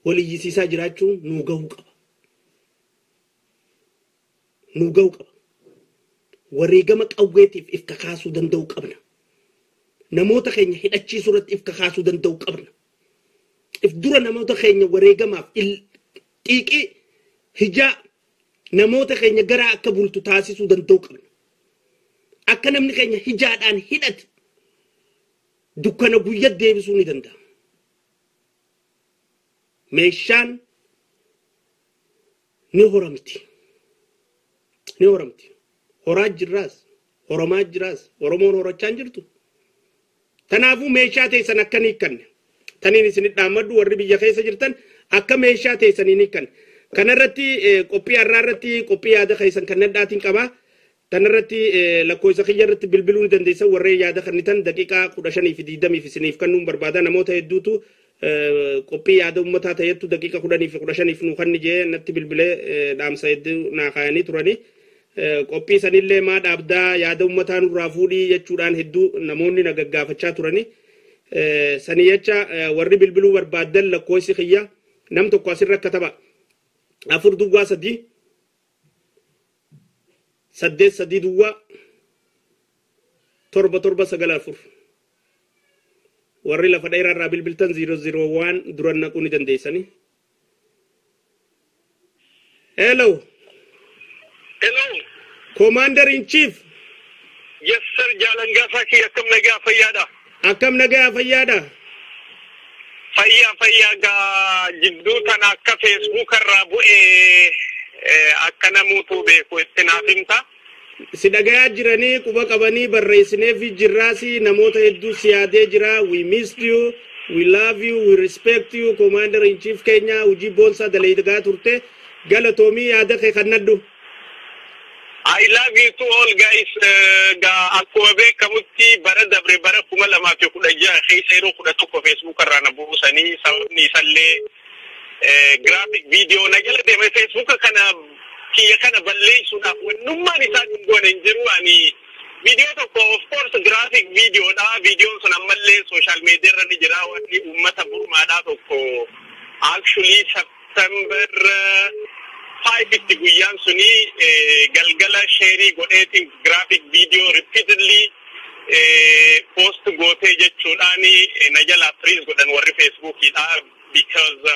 Waliyyisiisaa jiraachuun nuu gahuu qaba. Nuu gahuu qaba. Wareegama qawweetiif if kakaasuu danda'uu qabna. Namoota keenya hidhachiisuu irratti if kakaasuu danda'uu qabna. If dura namoota keenya wareegamaaf xiiqii hijaa namoota keenya garaa akka bultu taasisuu danda'uu qabna. Akka namni keenya hijaadhaan hidhate dukkana guyyaa deebisuu ni danda'a. Meeshaan ni horamti. Ni horamti. Horaa jirraas, horomaa jiraas, Oromoon horachaa hin jirtu. Kanaafuu meeshaa teessan akka hin hiikkanne. Taniin isin dhaammadhu warri biyya keessa jirtan akka meeshaa teessan hin hiikkanne. Kanarratti qophii har'aa irratti qophii yaada keessan kan nadhaatiin qabaa. Tanarratti lakkoofsa kiyya irratti bilbiluu ni dandeessan warreen yaada kennitan daqiiqaa 15 fi 20 isiniif kennuun barbaada. Namoota hedduutu qophii yaada uummataa ta'ettu daqiiqa 10 fi 15 nuu kenni jee natti bilbilee dhaamsa hedduu naa kaayanii turani. Qophii sanillee maa dhaabdaa yaada uummataa nurraa fuudhii jechuudhaan hedduu namoonni na gaggaafachaa turani. Sanii jecha warri bilbiluu barbaaddan lakkoofsi kiyya nam tokko asirra kataba. 4 duwwaa 3 8 3 duwwaa 7 7 9 4. Warri lafa dheeraa irraa bilbiltan 001 duran naquu ni dandeessani. Hello. Hello. Commander in Chief. Yes sir, jaalan kiyya, akkam nagaa fayyaadha? Akkam nagaa fayyaadha? Fayyaa fayyaa. Gaa jidduu tana akka Facebook irraa bu'ee akka namuutu beeku itti naaf himta. Si dhagayaa jiranii, quba qabanii, barreessineefi jirraasi. Namoota hedduu si yaadee jira. We missed you, we love you, we respect you, Commander in Chief keenya. Hojii boonsaa dalagaa turte, galatoomii. Yaada kee kannadhu. I love you to all guys. Gaa akkuma beekamutti bara dabre bara 2016 keessa yeroo 11 Facebook irraa na buusanii, sababni isallee graphic video na jala deeme. Facebook kana kiyya kana balleessuudhaaf wannummaan isaan hin goone hin jiru. Ani viidiyoo tokko, of course graphic video dha. Viidiyoon sun ammallee social media irra ni jira. Wanni uummata Burmaadhaa tokko, actually September 5 itti guyyaan suni galgala share godheetiin graphic video repeatedly post gootee jechuudhaan na jalaa freeze godhan warri Facebookiidha, because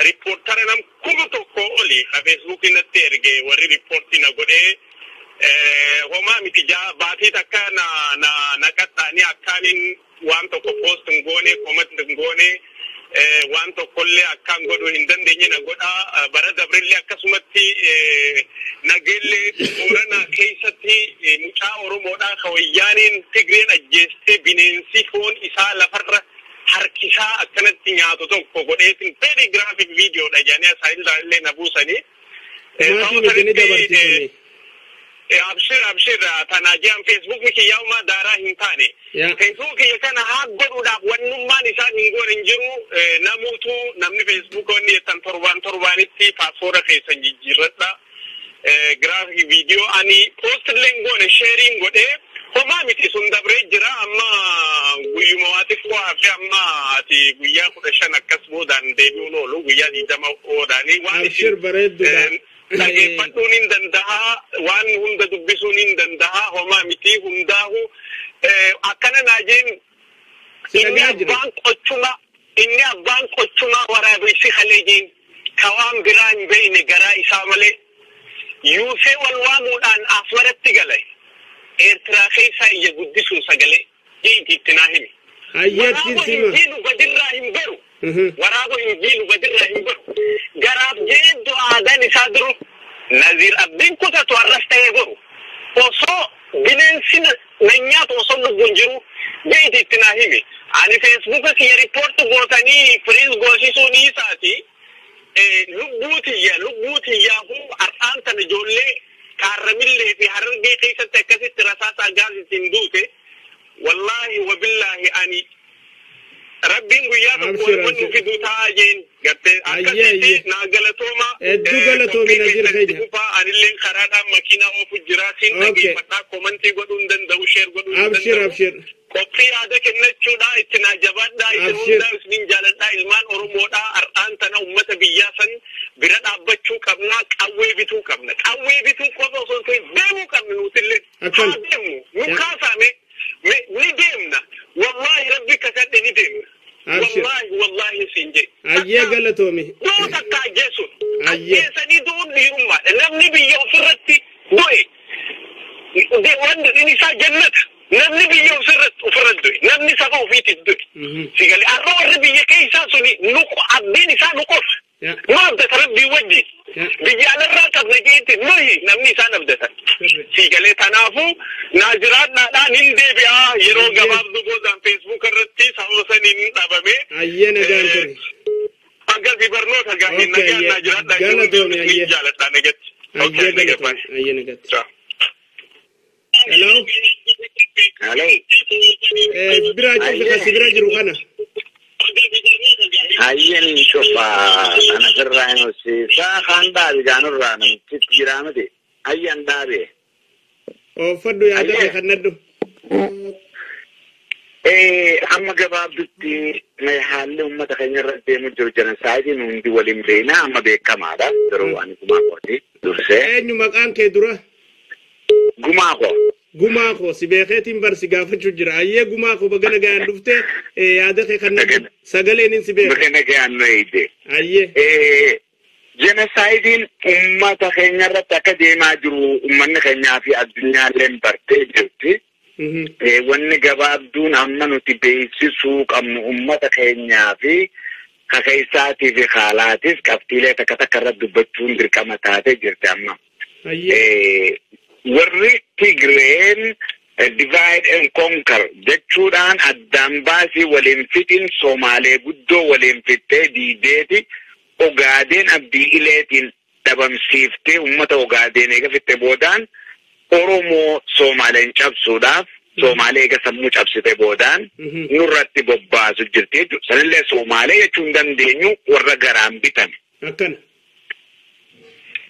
reportara nam 1000 oli ka Facebookii natti erge warri reportii na godhee. Homaa miti, jaa baatii takka na na na qaxxaanii akkaanin waan tokko post hin goone, comment hin goone, waan tokkollee akkaan godhuu hin dandeenye na godha. Bara dabrillee akkasumatti Nageellee Booranaa keessatti mucaa Oromoodhaa ka wayyaaniin Tigreen ajjeestee bineensi foon isaa lafarra harkisaa akkanatti nyaatu tokko godheetin very graphic video dha jedhanii asaayillee na buusanii. Maatii miti ni dabartisuni. Abshir abshir, tanaa ji'an Facebookni kiyyaa'umaa daaraa hin taane. Facebook kiyya kana haa godhuudhaaf wannummaan isaan hin goone hin jiru. Namuutu namni Facebook wanni jettan torbaan torbaanitti passworda keessan jijjiirradha. Graphic video ani post illee hin goone, shareiin godhee homaa miti, sun dabree jira. Amma guyyuma waa xiqqoo hafe, amma ati guyyaa 15 akkas boodaan deebi'uun oolu, guyyaa 20 oodaanii waan Abshir, bareedduudha. Dhageeffadhuun hin danda'a, waan hunda dubbisuun hin danda'a, homaa miti hundaahu akkana naa jeen. Si Inni dhagayaa jira. abbaan qochuma, inni abbaan qochumaa waraabessi kalee jeen ka waan biraa hin beeyne garaa isaa malee yuusee wal waamuudhaan Asmaratti gale, Eertiraa keessaa iyya guddisuun sagalee jeeti itti naa himi. Hayyeettiin Waraaba hin sima. jiinu gadirraa hin baru. Waraaba hin jiinu gadirraa hin baru. Garaaf jeeddu aadaan isaa duru. Naziir abdiin kutatu har'as ta'ee boru. Osoo bineensi na nyaatu osoo lubbuun jiru jeeti itti naa himi. Ani Facebooka kiyya report gootanii freeze goosisuu dhiisaati. Lubbuu tiyya, lubbuu tiyyaafu har'aan tana ijoollee Kaarramillee fi Harargee keessatti akkasitti rasaasa gaazittiin duute. Wallaahi wabillaahi, ani Rabbiin guyyaa tokko Abshir, wannu abshir. fiduu taa'aa jeen gartee Ayyee, akkasitti ayyee. naa galatooma. Hedduu galatoomi, Qophii Naziir keessatti keenya. fufaa, anilleen karaadhaan makiinaa oofu jira siin Okay. dhageeffadhaa, commentii godhuu hin danda'u, share godhuu hin Abshir, danda'u. Abshir. Qophii yaada kennachuudha itti naa jabaadhaa isin hundaa isinin jaaladhaa ilmaan Oromoodhaa har'aan tana uummata biyyaa san bira dhaabbachuu qabnaa qawwee bituu qabna. Qawwee bituu qofa osoo hin ta'in deemuu qabna nutillee. Haa deemnu nu kaasame ni deemna. Wallaahi rabbi kakadhe ni deemna. Wallaahi wallaahi siin jedhe. Ayyee galatoomi. Duu takka ajjeesuun. Ajjeesanii du'uun dhiirummaadha. Namni biyya ofirratti du'e. Wanni inni isaa jannata. Namni biyya ofirratti du'e. Namni saba ofiitiif du'e. Sigalee har'a warri biyya keessaa suni nu abdiin isaa nu qofa. Nu abdata rabbii wajjin. Biyya alarraa qabna jeetti nuyi namni isaan abdatan. Sigalee kanaafuu naa jiraadhaadhaan hin deebi'aa yeroo gabaabduu boodaan Facebook irratti sababa saniin dhabame. Ayyee nagaan ture. Akkasii barnoota gaarii nagaan naa jiraadhaa Galatoomi ayyee. Jaaladhaa nagatti. Ayyee galatoomi ayyee nagatti. Hello. Hello. Biraa cufi kasi bira jiru kana. Hayyeen cufa ana sirraa hin hojsiisaa kaan dhaabe jaanurraa namtichi jiraa miti. Hayyan dhaabe. Oofadhu yaada kee kannadhu. Amma gabaabdutti haalli uummata keenya irra deemu jiru jiran saayitiin hundi waliin beekna amma beekamaadha. Yeroo ani gumaa kooti dursee. Eenyu maqaan kee dura? Gumaa koo. Gumaa koo si beekeetiin bar si gaafachuu jira. Ayyee gumaa koo baga nagaan dhufte yaada kee kannadhu sagaleen hin si beeka. Baga nagaan nu eeyde. Ayyee. Jenosaayidiin uummata keenya irratti akka deemaa jiru uummanni keenyaa fi addunyaalleen bartee jirti. Wanni gabaabduun amma nuti beeksisuu qabnu uummata keenyaa fi kakeessaatii fi haalaatiif qabxiilee takka takka irratti dubbachuun dirqama taatee jirti amma. Warri Tigreen divide and conquer jechuudhaan addaan baasii waliin fixin Somaalee guddoo waliin fixxee diideeti Ogaadeen Abdii Ileetiin dhabamsiiftee uummata Ogaadeen eega fixxe boodaan Oromoo Somaaleen cabsuudhaaf Somaalee eega sammuu cabsite boodaan nurratti bobbaasu jirti jechuudha. Sanillee Somaalee jechuu hin dandeenyu warra garaan bitame. Akkana.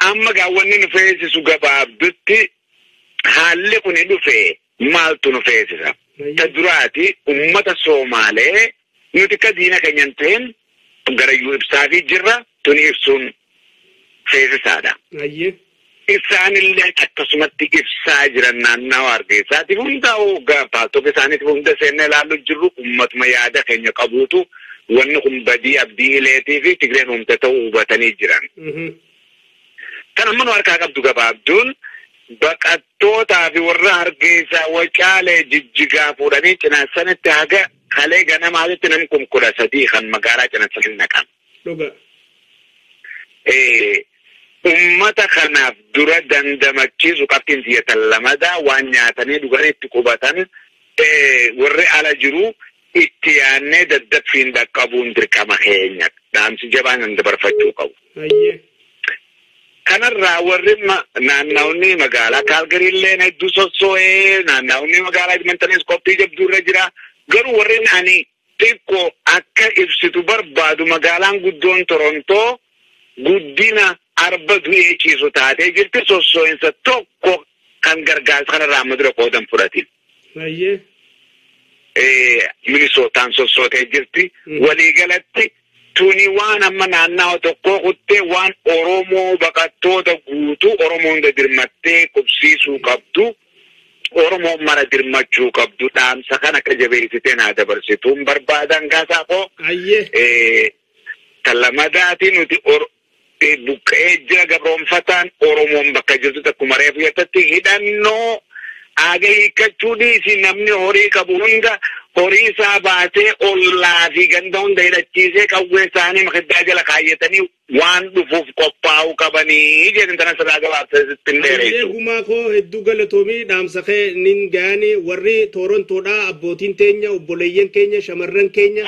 Amma gaawwanni nu feesisu gabaabdutti haalli kun dhufe maaltu nu feesisa? Ta duraati uummata Somaalee nuti akka diina keenya hin ta'in garayyuu ibsaafii jirra tuni ibsuun feesisaadha. Isaanillee akkasumatti ibsaa jiran naannawa Hargeysaatiif hundaa'u paartota isaaniitiif hunda seennee ilaallu jirru uummatuma yaada keenya qabuutu wanni kun badii Abdii Ileetii fi Tigreen uumte ta'uu hubatanii jiran. Kan amma nu harkaa qabdu gabaabduun baqattootaa fi warra Hargeysaa Wacaalee Jijjigaa fuudhanii cinaasanitti haga kalee ganamaatitti namni kun 13 kan magaalaa cinaasanii naqan. Dhuga. Uummata kanaaf dura dandamachiisu qabxiin xiyyeetan lamadaa waan nyaatanii dhuganii itti qubatan warri ala jiru itti yaannee daddaffiin dhaqqabuun dirqama keenya. Dhaamsi jabaan kan dabarfachuu qabu. Kanarraa warri naannawni magaalaa Kaalgariillee hedduu sossoo'ee naannawni magaalaa Edmontonis qophii jabduu irra jira. Garuu warreen ani xiqqoo akka ibsitu barbaadu magaalaan guddoon Torontoo guddina arba du'ee ciisu taatee jirti sossoo'insa tokko kan gargaarsa kanarraa amma dura qoodan fudhatin. Minisootaan sossootee jirti. Waliigalatti tuni waan amma naannawa tokkoo kuttee waan Oromoo baqattoota guutuu Oromoo hunda dirmattee qubsiisuu qabdu. Oromoo mara dirmachuu qabdu dhaamsa kan akka jabeessitee naa dabarsituun barbaadan gaasaa koo. Kan lamadaatii nuti buqqee jira gabroonfataan Oromoon bakka jirtu takkuma reefu jettatti hidhannoo aaga hiikkachuu dhiisi namni horii qabu hunda horii isaa baasee ollaa fi ganda hunda hidhachiisee qawwee isaanii makiddaa jala kaayyatanii waan dhufuuf qophaa'uu qabanii jedhan tana sirraa gabaabsee sitti hin dheeressu. Gumaa koo hedduu galatoomii dhaamsa kee nin gaani warri Torontoodhaa abbootiin teenya obboleeyyan keenya shamarran keenya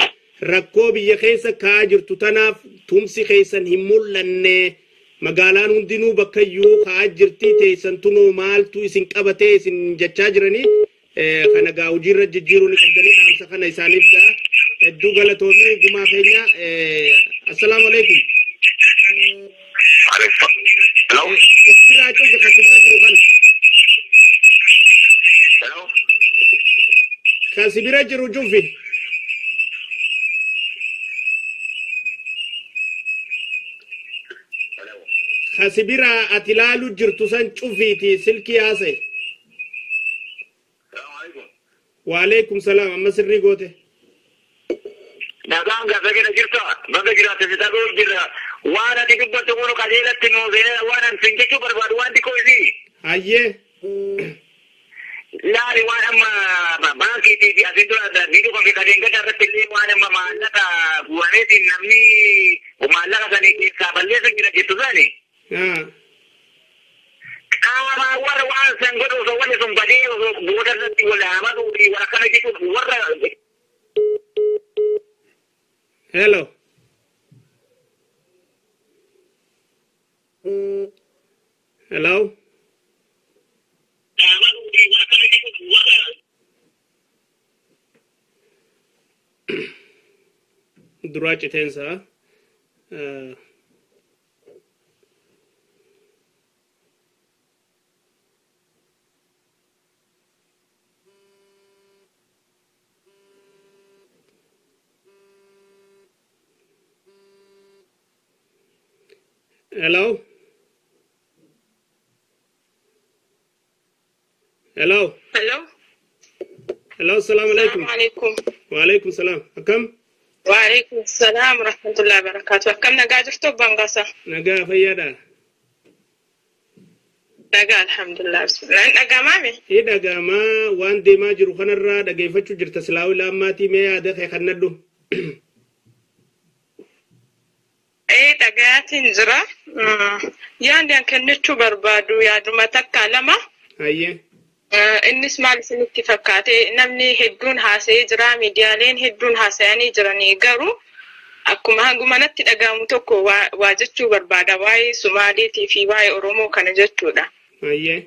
rakkoo biyya keessa ka'aa jirtu tanaaf tumsi keessan hin mul'anne magaalaan hundinuu bakka iyyuu ka'aa jirti teessan tunuu maaltu isin qabatee isin jechaa jiranii kana gaa hojiirra jijjiiruu ni qabdanii dhaamsa kana isaaniif gaa hedduu galatoomii gumaa keenya assalaamu alaikum. Hello. Biraa cufi kan sibira jiru kana. Kan Kasi bira jiru cufi. Kasi bira ati laalu jirtu san cufiiti silkii haasa'e. Waalaikum salaam amma sirrii goote. Nagaan gaafa keessa jirta bakka jiraate si dhaga'u jirra waan ati dubbattu kun qajeelatti nuu seenee waan an sin jechuu barbaadu waan xiqqoo isii. Hayyee. Laali waan amma baankiitii fi asiin dura ni dhufa fi kadeen gada irratti illee waan amma maallaqa guwaneetiin namni maallaqa sanii keessaa balleessu jira jettu sani. Qaama warra waan san godhu osoo wanni sun badee osoo booda irratti wal hamaduu fi wal akkana jechuun warra. Hello. Hello. Duraa citeensaa. Hello. Hello. Hello. Hello, assalamu alaikum. Alaikum. Wa alaikum salam. Akkam? Wa alaikum salam wa rahmatullahi wa barakatuh. Akkam nagaa jirtu abbaan gaasaa? Nagaa fayyaadha. Nagaa alhamdulillah. Bismillah. Hin dhaga'amaame? Hin dhaga'amaa waan deemaa jiru kanarraa dhageeffachuu jirta silaawii laammaatii mee yaada kee kannadhu. Dhaga'aatiin jira. Yaadni an kennachuu barbaadu yaaduma takka lama. Hayyee. Innis maal isinitti fakkaate namni hedduun haasa'ee jira miidiyaaleen hedduun haasa'anii jiranii garuu akkuma hanguma natti dhaga'amu tokko waa jechuu barbaada waa'ee Sumaaleetii fi waa'ee Oromoo kana jechuudha. Hayyee.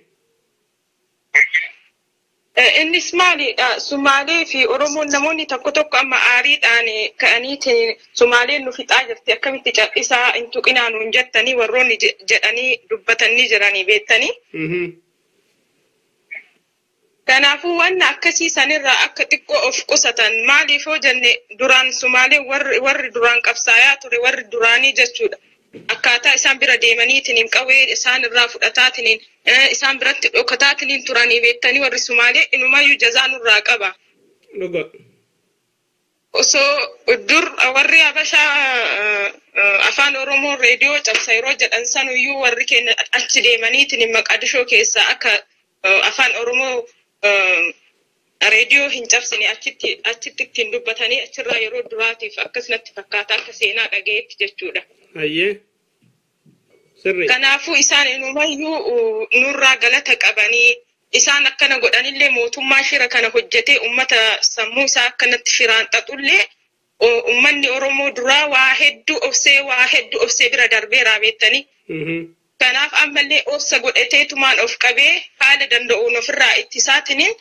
Innis maalidha Sumaalee fi Oromoon namoonni tokko tokko amma aariidhaan ka'aniitiin Sumaaleen nu fixaa jirti akkamitti cal'isaa hin tuqinaa nuun jettanii warroonni jedhanii dubbatanii jiranii beektanii. Kanaafuu wanna akkasii sanirraa akka xiqqoo of qusatan maaliif yoo jenne duraan Sumaaleen warri duraan qabsaayaa ture warri duraanii jechuudha. Akkaataa isaan bira deemaniitiin qawwee isaan irraa fudhataatiin isaan biratti dhokataatiin turanii beektanii warri Sumaalee inumayyuu jazaa nurraa qaba. Osoo dur warri Habashaa afaan Oromoo reediyoo cabsa yeroo jedhan sanuyyuu warri keenya achi deemaniitiin Maqadishoo keessaa akka afaan Oromoo reediyoo hin cabsine achitti ittiin dubbatanii achirraa yeroo duraatiif akkasumatti fakkaata akka seenaa dhagayeetti jechuudha. Hayyee. Sirri. Kanaafuu isaan inumayyuu nurraa galata qabanii isaan akkana godhanillee mootummaa shira kana hojjetee uummata sammuu isaa akkanatti shiraan xaxullee uummanni Oromoo duraa waa hedduu obsee bira darbeeraa beektanii. Kanaaf ammallee obsa godhateetumaan of qabee haala danda'uun ofirraa ittisaatiniin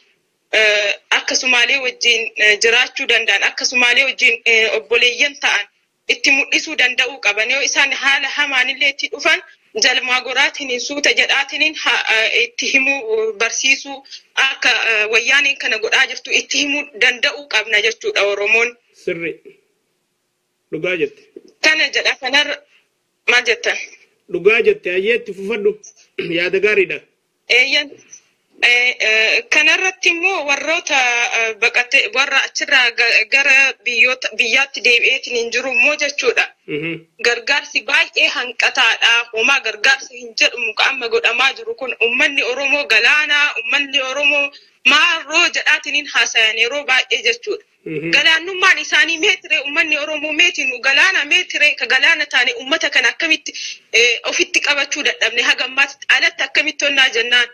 akka Sumaalee wajjin jiraachuu danda'an akka Sumaalee wajjin obboleeyyan ta'an itti mul'isuu danda'uu qaban yoo isaan haala hamaanillee itti dhufan jalmaa goraatiniin suuta jedhaatiniin itti himuu barsiisuu akka wayyaaniin kana godhaa jirtu itti himuu danda'uu qabna jechuudha Oromoon. Sirri. Dhugaa jette. Kana jedha kanarra maal jettan? Dhugaa jette hayyee itti fufadhu yaada gaariidha. Eeyyan. Kanarratti immoo warroota baqate warra achirraa gara biyyaatti deebi'eetiin hin jiru immoo jechuudha. Gargaarsi baay'ee hanqataadha. Homaa gargaarsi hin jedhamu amma godhamaa jiru kun uummanni Oromoo galaanaa uummanni Oromoo maarroo jedhaatiniin haasayan yeroo baay'ee jechuudha. Galaannummaan isaanii meetiree uummanni Oromoo meetiin galaana meetiree ka galaana taane uummata kana akkamitti ofitti qabachuu dadhabne hagammaatti alatti akkamitti onnaa jennaan.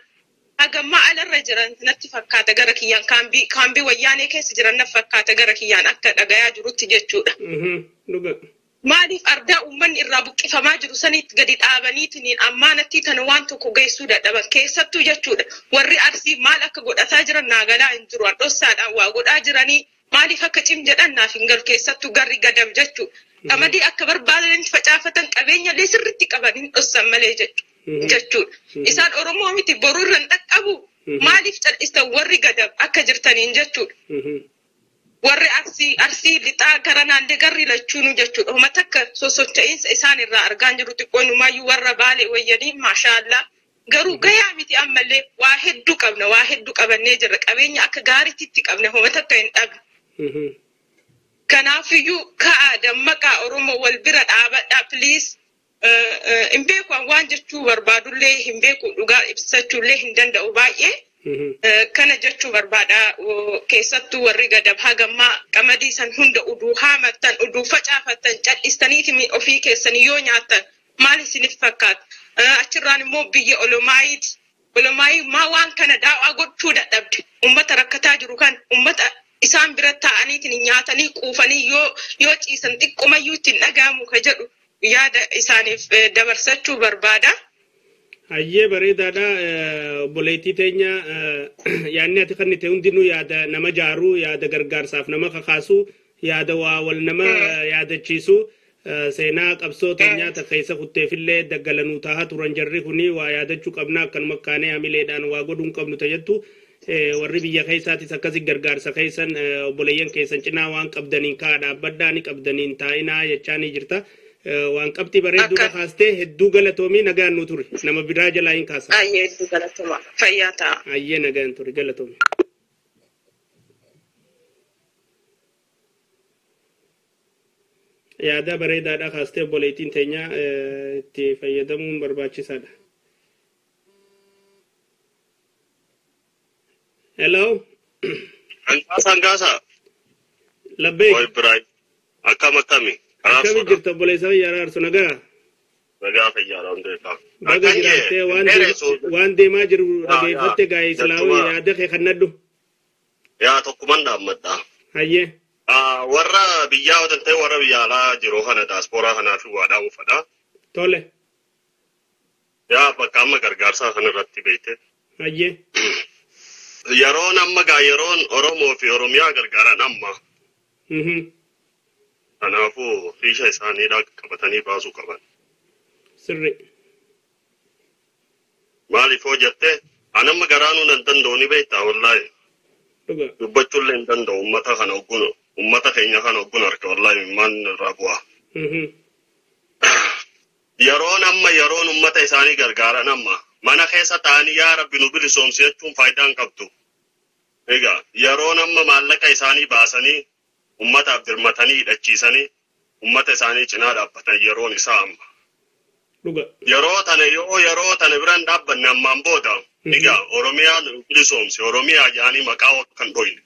Hagammaa alarra jiran natti fakkaata gara kiyyaan kaambii wayyaanee keessa jiran natti fakkaata gara kiyyaan akka dhagayaa jirutti jechuudha. Maaliif ardaa uummanni irraa buqqifamaa jiru sanitti gadi dhaabaniitiin ammaanatti tana waan tokko geessuu dadhaban keessattuu jechuudha. Warri Arsii maal akka godhataa jiran naagalaa hin jiru. Dhossaadhaan waa godhaa jiranii maaliif akka cim jedhan naaf hin galu keessattuu garri gadab jechuudha. Qamadii akka barbaadanitti facaafatan qabeenya illee sirriitti qaban hin dhossan malee jechuudha. Isaan Oromoo miti boruu irra hin dhaqqabu. Maaliif cal'istan warri gadab akka jirtaniin jechuudha. Warri Arsii lixaa gara naannoo garri lachuunu jechuudha. Homa takka sosocho'iinsa isaan irraa argaa jiru xiqqoonumayyuu warra Baalee wayyanii maashaallaa. Garuu gayaa miti ammallee waa hedduu qabna, waa hedduu qabannee jirra. Qabeenya akka gaariitti qabna, homa takka hin dhabne. Kanaafiyyuu ka'a dammaqaa Oromoo wal bira dhaabadhaa please. Hin beeku waan jechuu barbaadullee hin beeku, dhugaa ibsachuullee hin danda'u baay'ee. Kana jechuu barbaada, keessattuu warri Gadab hagammaa qamadii san hunda uduu haamattan, uduu facaafattan, cal'istaniiti ofii keessanii yoo nyaattan maal isiniif fakkaata? Achirraan immoo biyya Olomaayiiti. Olomaayii maa waan kana daawaa gochuu dadhabde? Uummata rakkataa jiru kan uummata isaan bira taa'aniitiin nyaatanii quufanii yoo ciisan xiqqoomayyuu ittiin dhaga'amu ka jedhu yaada isaaniif dabarsachuu barbaada. Hayyee, bareedaadha obboleettii teenya. Yaadni ati kan ta'e hundinuu yaada nama jaaruu, yaada gargaarsaaf nama kakaasu, yaada waa wal nama yaadachiisu. Seenaa qabsoo teenyaa ta keessa kutteefillee daggalanuu tahaa turan jarri kuni waa yaadachuu qabna, akkanuma kaanee hamileedhaan waa godhuu hin qabnu tajettu. Warri biyya keessaatis akkasi gargaarsa keessan obboleeyyan keessan cinaa waan qabdaniin kaa dhaabbadhaa, ni qabdaniin taa'inaa jechaa ni jirta. Waan qabxii bareedduu kaastee, hedduu galatoomii, nagaan nu turi. Nama biraa jalaa hin kaasa. Ayyee, hedduu galatoomaa. Fayyaa ta'a. Ayyee, nagaan turi, galatoomii. Yaada bareedaadha kaastee obboleettiin teenya, itti fayyadamuun barbaachisaadha. Hello. Hangaasa, hangaasa. Labbee. Oi Ibrahim. Akkam akkami? Akkami jirta obboleessa fayyaa Araarsu, nagaa? Nagaa fayyaa, alhamdulillah. Baga jiraattee. Waan deemaa jiru dhageeffatte gaa'ee islaamuu, yaada kee kannadhu. Yaa, tokkuman dhaammadha. Hayyee. Warra biyyaa yoo ta'e, warra biyya alaa jiru kana daaspooraa kanaaf waa dhaamufadha. Tole. Yaa, bakka amma gargaarsaa kana irratti beekte. Hayyee. Yeroon amma gaa yeroon Oromoo fi Oromiyaa gargaaran amma. Kanaafuu fiisha isaaniidha qabatanii baasuu qaban. Sirri. Maaliif hoo jette, anamma garaanuu nan danda'u ni beektaa wallaahi. Dubbachuullee hin danda'u. Uummata kana hoggun, uummata keenya kana hoggun harka, wallaahi maan irraa bu'a. Yeroon amma yeroon uummata isaanii gargaaran amma. Mana keessa taa'anii yaa Rabbi nu bilisoomsi jechuun faayidaa hin qabdu. Egaa yeroon amma maallaqa isaanii baasanii uummataaf dirmatanii hidhachiisanii uummata isaanii cinaa dhaabbatan yeroon isaa amma. Yeroo tana yoo yeroo tana biraan dhaabbanne ammaan booda egaa Oromiyaa nu bilisoomse, Oromiyaa jaanii maqaa kan dhoyne.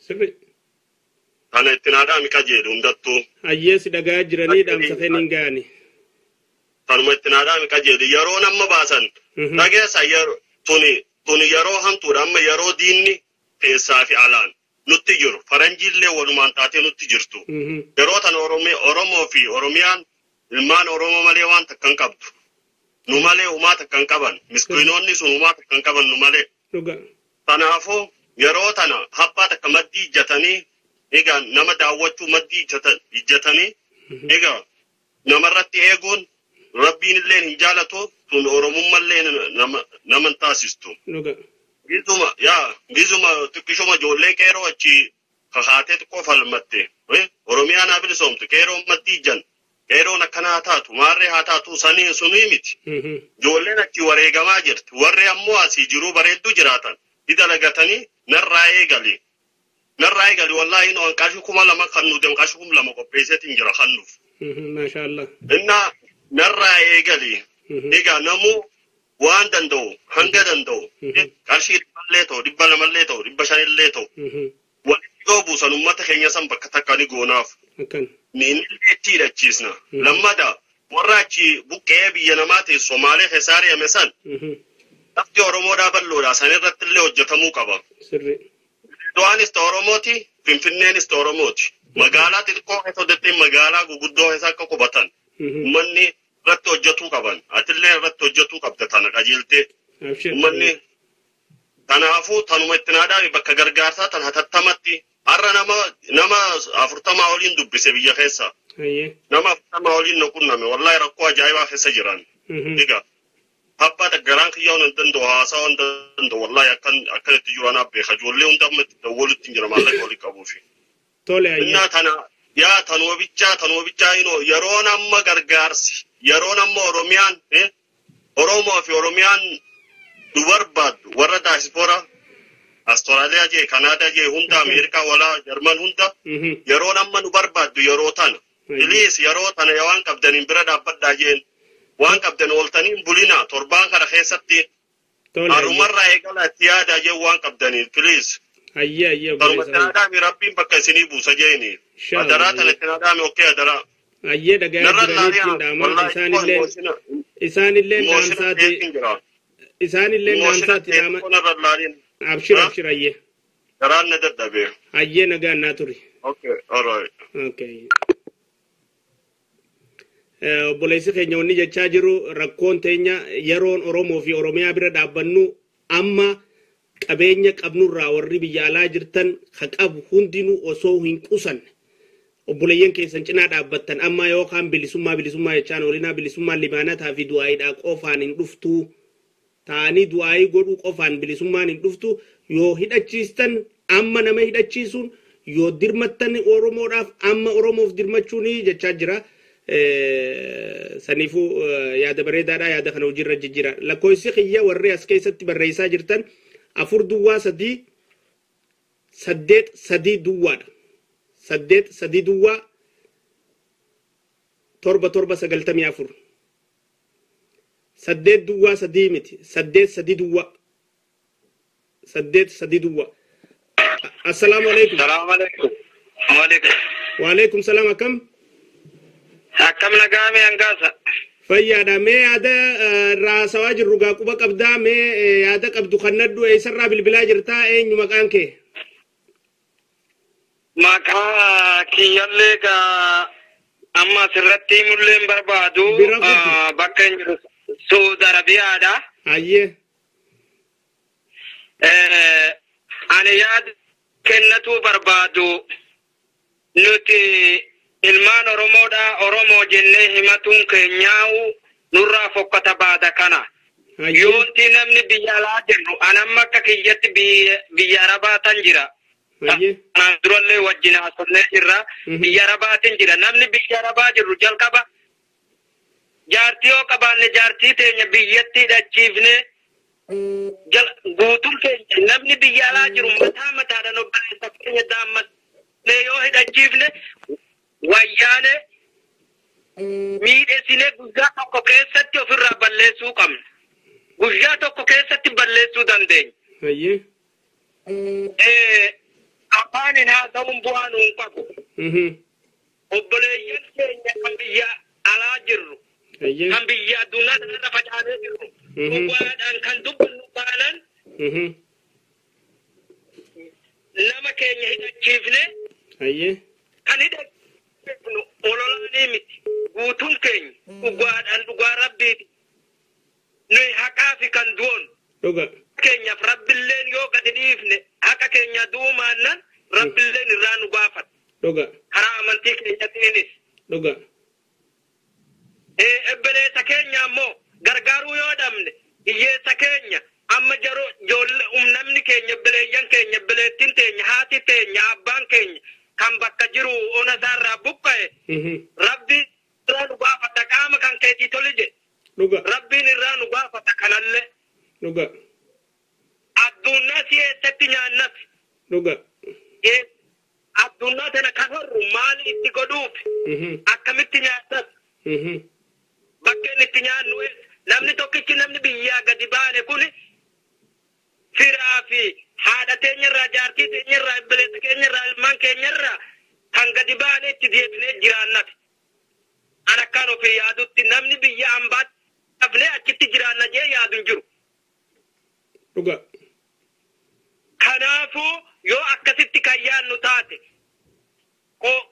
Sirri. Kana ittiin haadhaa qajeelu hundattuu. Hayyee, si dhagaa jiranii, dhaamsa keeniin ga'ani. Kanuma ittiin haadhaa qajeelu yeroo nama baasan. Dhageessa, tuni yeroo hamtuudha amma, yeroo diinni keessaa fi alaan nutti jiru, faranjiillee walumaan taatee nutti jirtu. Yeroo tana Oromoo fi Oromiyaan ilmaan Oromoo malee waan takka hin qabdu. Nu malee humaa takka hin qaban. Miskiinonni sun humaa takka hin qaban nu malee. Kanaafuu yeroo tana habbaa takka maddii ijjatanii, egaa nama daawwachuu maddii ijjatanii, egaa namarratti eeguun Rabbiin illee hin jaalatu, tun Oromummallee nama hin taasistu. Gizuma yaa gizuma xiqqishuma ijoollee qeeroo achi kakaatee xiqqoo falmatte. Oromiyaa naa bilisoomtu, qeeroo maddii ijjan, qeeroon akkana haa taatu, maarree haa taatu, sanii sunii miti. Ijoolleen achi wareegamaa jirti. Warri ammoo asii jiruu bareedduu jiraatan. Dalagatanii narraa eegali. Narraa eegali, wallaahi nu qarshii 2000 kan nu deemu, qarshii 2000 qopheesseetiin jira kan nuuf. Maashaallah. Innaa narraa eegali. Egaa namuu waan danda'u hanga danda'u qarshii 100llee ta'u, 200llee ta'u, 500llee ta'u, walitti yoo buusan uummata keenya san bakka takka ni goonaaf. Ni illee itti hidhachiisna. Lammada warra achi buqqee biyya namaa ta'e Somaalee keessaa ari'ame san, lafti Oromoodhaa bal'oodha, san irratti illee hojjetamuu qaba. Du'aanis ta'e Oromooti, Finfinneenis ta'e Oromooti. Magaalaa xixiqqoo keessa hojjettee magaalaa guguddoo keessa akka qubatan uummanni irratti hojjetuu qaban. Atillee irratti hojjetuu qabda tana qajeeltee. Uummanni kanaafuu tanuma itti naadhaa bakka gargaarsaa tan hatattamatti. Har'a nama 40 oliin dubbise biyya keessa. Nama 40 oliin na qunname, wallahi rakkoo ajaa'ibaa keessa jiran. Egaa abbaa garaan kiyyaa hin danda'u, haasaa hin danda'u, wallahi akkan akkan itti jiru anaaf beeka. Ijoollee hunda amma itti dawwalutti hin jira maallaqa walii qabuufi. Tole ayyee. Innaa tana yaa tanuma bichaa inoo yeroon amma gargaarsi yeroon amma Oromiyaan Oromoo fi Oromiyaan nu barbaaddu warra daayispooraa Austraaliyaa jee Kanaadaa jee hunda Ameerikaa walaa Jarman hunda yeroon amma nu barbaaddu yeroo tana. Please yeroo tana waan qabdaniin bira dhaabbadhaa jeen waan qabdan ooltaniin bulinaa torbaan kana keessatti harumarraa eegala itti yaadaa jeen waan qabdaniin please. Ayyee ayyee Tanuma obboleessa. itti naadhaami rabbiin bakka isinii buusa jeeni. Adaraa tana itti naadhaami okkee adaraa. Ayyee dhagayaa Narra jiranii laalee ittiin dhaamaa wallahi isaanillee emotional dhaamsaati ta'eetiin jira. isaanillee Emotional dhaamsaatti dhaama ta'eetiin narra laaleen. abshir abshir ayyee. Garaan na dadhabee. Ayyee nagaan naa turi. Okay, alright. Okay. Obboleessi keenya wanni jechaa jiru rakkoon teenya yeroon Oromoo fi Oromiyaa bira dhaabbannu amma qabeenya qabnurraa warri biyya alaa jirtan ka qabu hundinuu osoo hin qusanne obboleeyyan keessan cinaa dhaabbattan amma yookaan bilisummaa bilisummaa jechaan olinaa bilisummaa limaanataa fi du'aayiidhaa qofaan hin dhuftuu ta'anii du'aayii godhuu qofaan bilisummaan hin dhuftu yoo hidhachiistan amma nama hidhachiisuun yoo dirmattan Oromoodhaaf amma Oromoof dirmachuuni jechaa jira. Saniifuu yaada bareedaadha yaada kana hojiirra jijjiira. Lakkoofsi kiyya warri as keessatti barreessaa jirtan 4 duwwaa 3 8 3 duwwaadha. 8 3 duwwaa 7 7 94. 8 duwwaa 3 miti 8 3 duwwaa 8 3 duwwaa. Assalaamu alaikum. Salaamu alaikum. Waalaikum. Waalaikum salaam akkam? Akkam nagaa mee hangaasa? Fayyaadha mee yaada irraa haasawaa jirru gaa quba qabdaa mee yaada qabdu kannadhu eessarraa bilbilaa jirtaa eenyu maqaan kee? Maqaa kiyyallee gaa amma asirratti himullee hin barbaadu Bira guutu. Bakka hin jiru Suudi Arabiyaadha. Ayyee. Ani yaada kennatuu barbaadu nuti ilmaan Oromoodha Oromoo jennee himatuun keenyaa'u nurraa fokkata baada kana. Ayyee. Yoonti namni biyya alaa jirru anamma akka kiyyatti biyya Arabaa tan jira. Ayyee. Kanaan durallee wajjin haasofnee jirra. Biyya Arabaatiin jira. Namni biyya Arabaa jirru jalqaba jaartii yoo qabaanne jaartii teenya biyyatti hidhachiifne guutuun keenya namni biyya alaa jiru mataa mataadhaan obboleessa keenya daammatnee yoo hidhachiifne wayyaane miidheessinee guyyaa tokko keessatti ofirraa balleessuu qabna. Guyyaa tokko keessatti balleessuu dandeenya. Ayyee. Afaan hin haasa'uun bu'aa nuun qabu. Obboleeyyan keenya kan biyya alaa jirru, Ayyee. kan biyya addunyaa kanarra facaanee jirru, dhugaadhaan kan dubbannu taanaan nama keenya hidhachiifne Ayyee. kan hidhachiifnu ololaanii miti. Guutuun keenya dhugaadhaan dhugaa rabbiiti. Nuyi haqaa fi kan du'oon Dhuga. keenyaaf rabbilleen yoo gadi dhiifne haqa keenya du'umaannan rabbilleen irraa nu gaafata. Dhuga. Karaa amantii keenyatiinis. Dhuga. Obboleessa keenya ammoo gargaaruu yoo dhabne hiyyeessa keenya amma jaroo ijoollee namni keenya obboleeyyan keenya obboleettiin teenya haati teenya abbaan keenya kan bakka jiru ona isaarraa buqqa'e rabbi irraa nu gaafata qaama kan keetii toli jedhe. Dhuga. Rabbiin irraa nu gaafata kanallee. Dhuga. Addunyaa si eessatti nyaannas. Dhuga. Addunyaa tana kan horru maali itti godhuuf akkamitti nyaannas. Bakkeen itti nyaannu namni tokkichi namni biyyaa gadi baane kun firaa fi haadha teenyarraa jaartii teenyarraa obboleessa keenyarraa ilmaan keenyarraa kan gadi baane itti deebinee jiraannas. An akkaan ofii yaadutti namni biyya ambaatti hafnee achitti jiraanna jee yaadu hin jiru. Dhuga. Kanaafuu yoo akkasitti kan yaadnu taate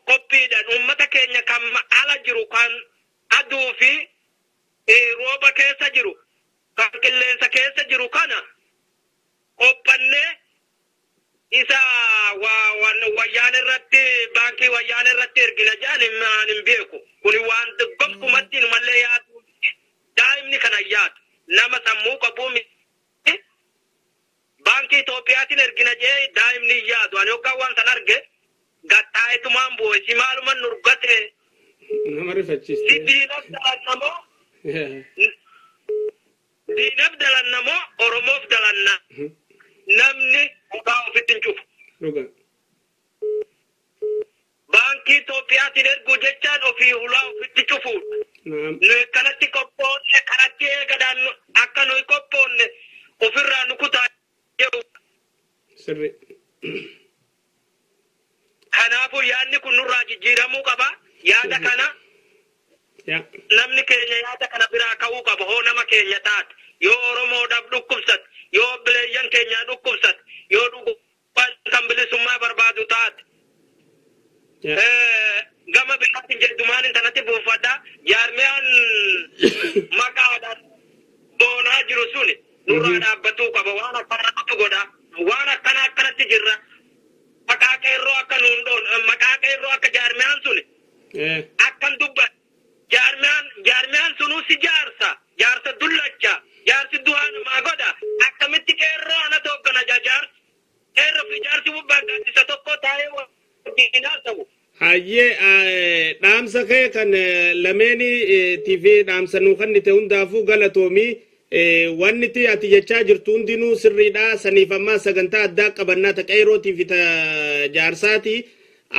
qophiidhaan uummata keenya kan ala jiru kan aduu fi rooba keessa jiru kan qilleensa keessa jiru kana qophannee isa wayyaan irratti baankii wayyaan irratti ergina jedhan hin beeku. Kuni waan gonkumatti inumallee yaadu daa'imni kana yaadu nama sammuu qabuu miti. Baankii Itoophiyaatiin ergina jee daa'imni yaadu. Ani hoggaa waan san arge Gattaa'etumaan bu'e si maaluman nurgate. Nama rifachiiste. Si diinaf dalannamoo diinaf dalannamoo Oromoof dalanna. Namni mukaa ofitti hin cufu. Dhuga. Baankii Itoophiyaatiin erguu jechaan ofii hulaa ofitti cufuudha. Nuyi kanatti qophoonne kanatti eegadhaan akka nuyi qophoonne ofirraa nu kutaa jedhu. Sirri. Kanaafuu yaadni kun nurraa jijjiiramuu qaba. Yaada kana namni keenya yaada kana biraa ka'uu qaba. Hoo nama keenya taate yoo Oromoodhaaf dhukkubsate yoo obboleeyyan keenyaa dhukkubsate yoo dhugumaan kan bilisummaa barbaadu taate. Gama biraatiin jedhumaan intalatti buufadha. Jaarmiyaan maqaadhaan boonaa jiru suni nurraa dhaabbatuu qaba. Waan akkanaatu godha. Waan akkana akkanatti jirra. Maqaa qeerroo akka nuun dhoon maqaa qeerroo akka jaarmiyaan suni akkan dubbata. Jaarmiyaan sunuu si jaarsa. Jaarsa dullacha. Jaarsi du'aa namaa godha. Akkamitti qeerroo ana tooggana jaarsi. Qeerroo fi jaarsi gaaddisa tokko taa'ee wajjin haasa'u. Hayyee dhaamsa kee kan lameeni TV dhaamsa nuu kennite hundaafuu galatoomii wanni ti ati jechaa jirtu hundinuu sirriidha. Saniif ammaa sagantaa addaa qabannaa ta qeerrootii fi ta jaarsaati.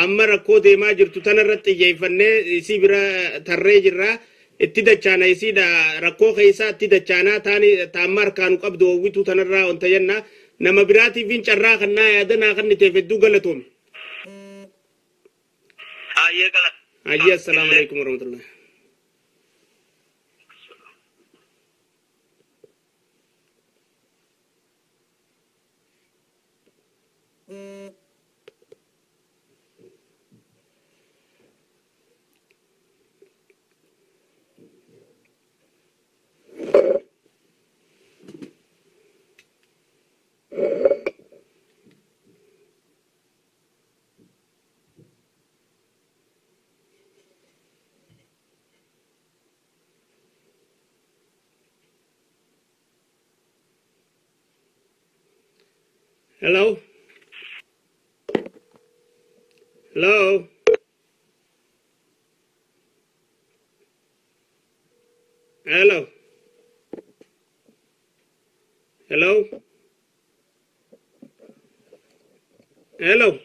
Amma rakkoo deemaa jirtu tanarratti xiyyeeffannee isii bira tarree jirra. Itti dachaana isiidha rakkoo keessaa itti dachaanaa taani taamma harkaanu qabdu hawwituu tanarraa wanta jenna. Nama biraatiif carraa kannaa yaadanaa kenniteef hedduu galatoomi. Hayyee assalaamu alaikum warahmatullahi. Hello? Hello? Hello? Hello? Hello?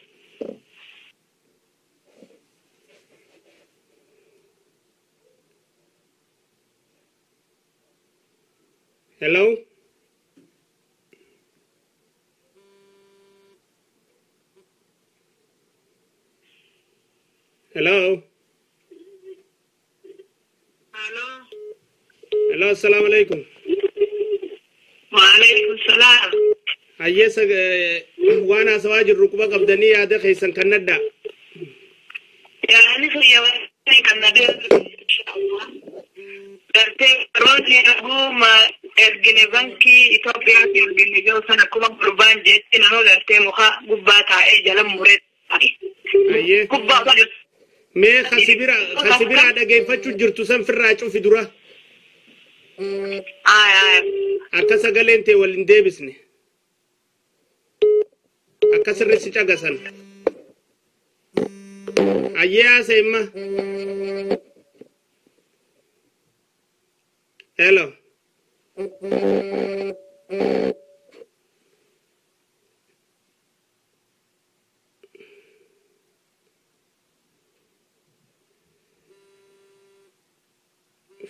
Hello? Hello? Hello? Hello, assalamu alaikum. Wa alaikum salam. Hayyee waan haasawaa jirru quba qabdanii yaada keessan kan nadda. Yaani fayyawanii kan nadda. Gartee roonni dhuguma ergine bankii Itoophiyaatti ergine jiru sana akkuma gurbaan jetti nama gartee muka gubbaa taa'ee jala muree taa'e. Hayyee. Gubbaa Mee kasibira dhageeffachuu jirtu san firraa cufi dura. Akka sagaleen tee wal hin deebisne. Akka sirriitti cagasan. Hayyee haasa'e imma. Hello.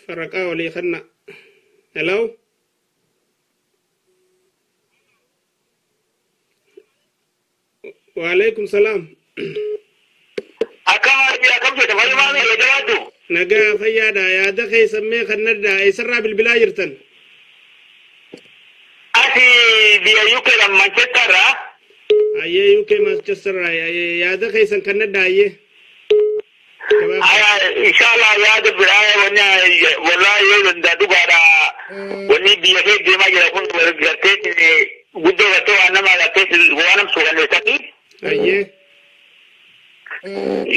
Faraqaa walii kanna. Hello. Waalaikum salaam. Akkam akkam jirta fayyumaa mee jabaadhu. Nagaa fayyaadha yaada keessan mee kan nadda eessarraa bilbilaa jirtan? Ati biyya UK dha Manchester irraa. Ayyee UK Manchester irraa yaada keessan kan nadda ayyee. Aya inshallah yaada biraa wanni wallahi yoo danda'a dhugaadha wanni biyya kee deemaa jira kun gartee guddoo gartee waan nama gartee waan nama suukanneessati. Ayyee.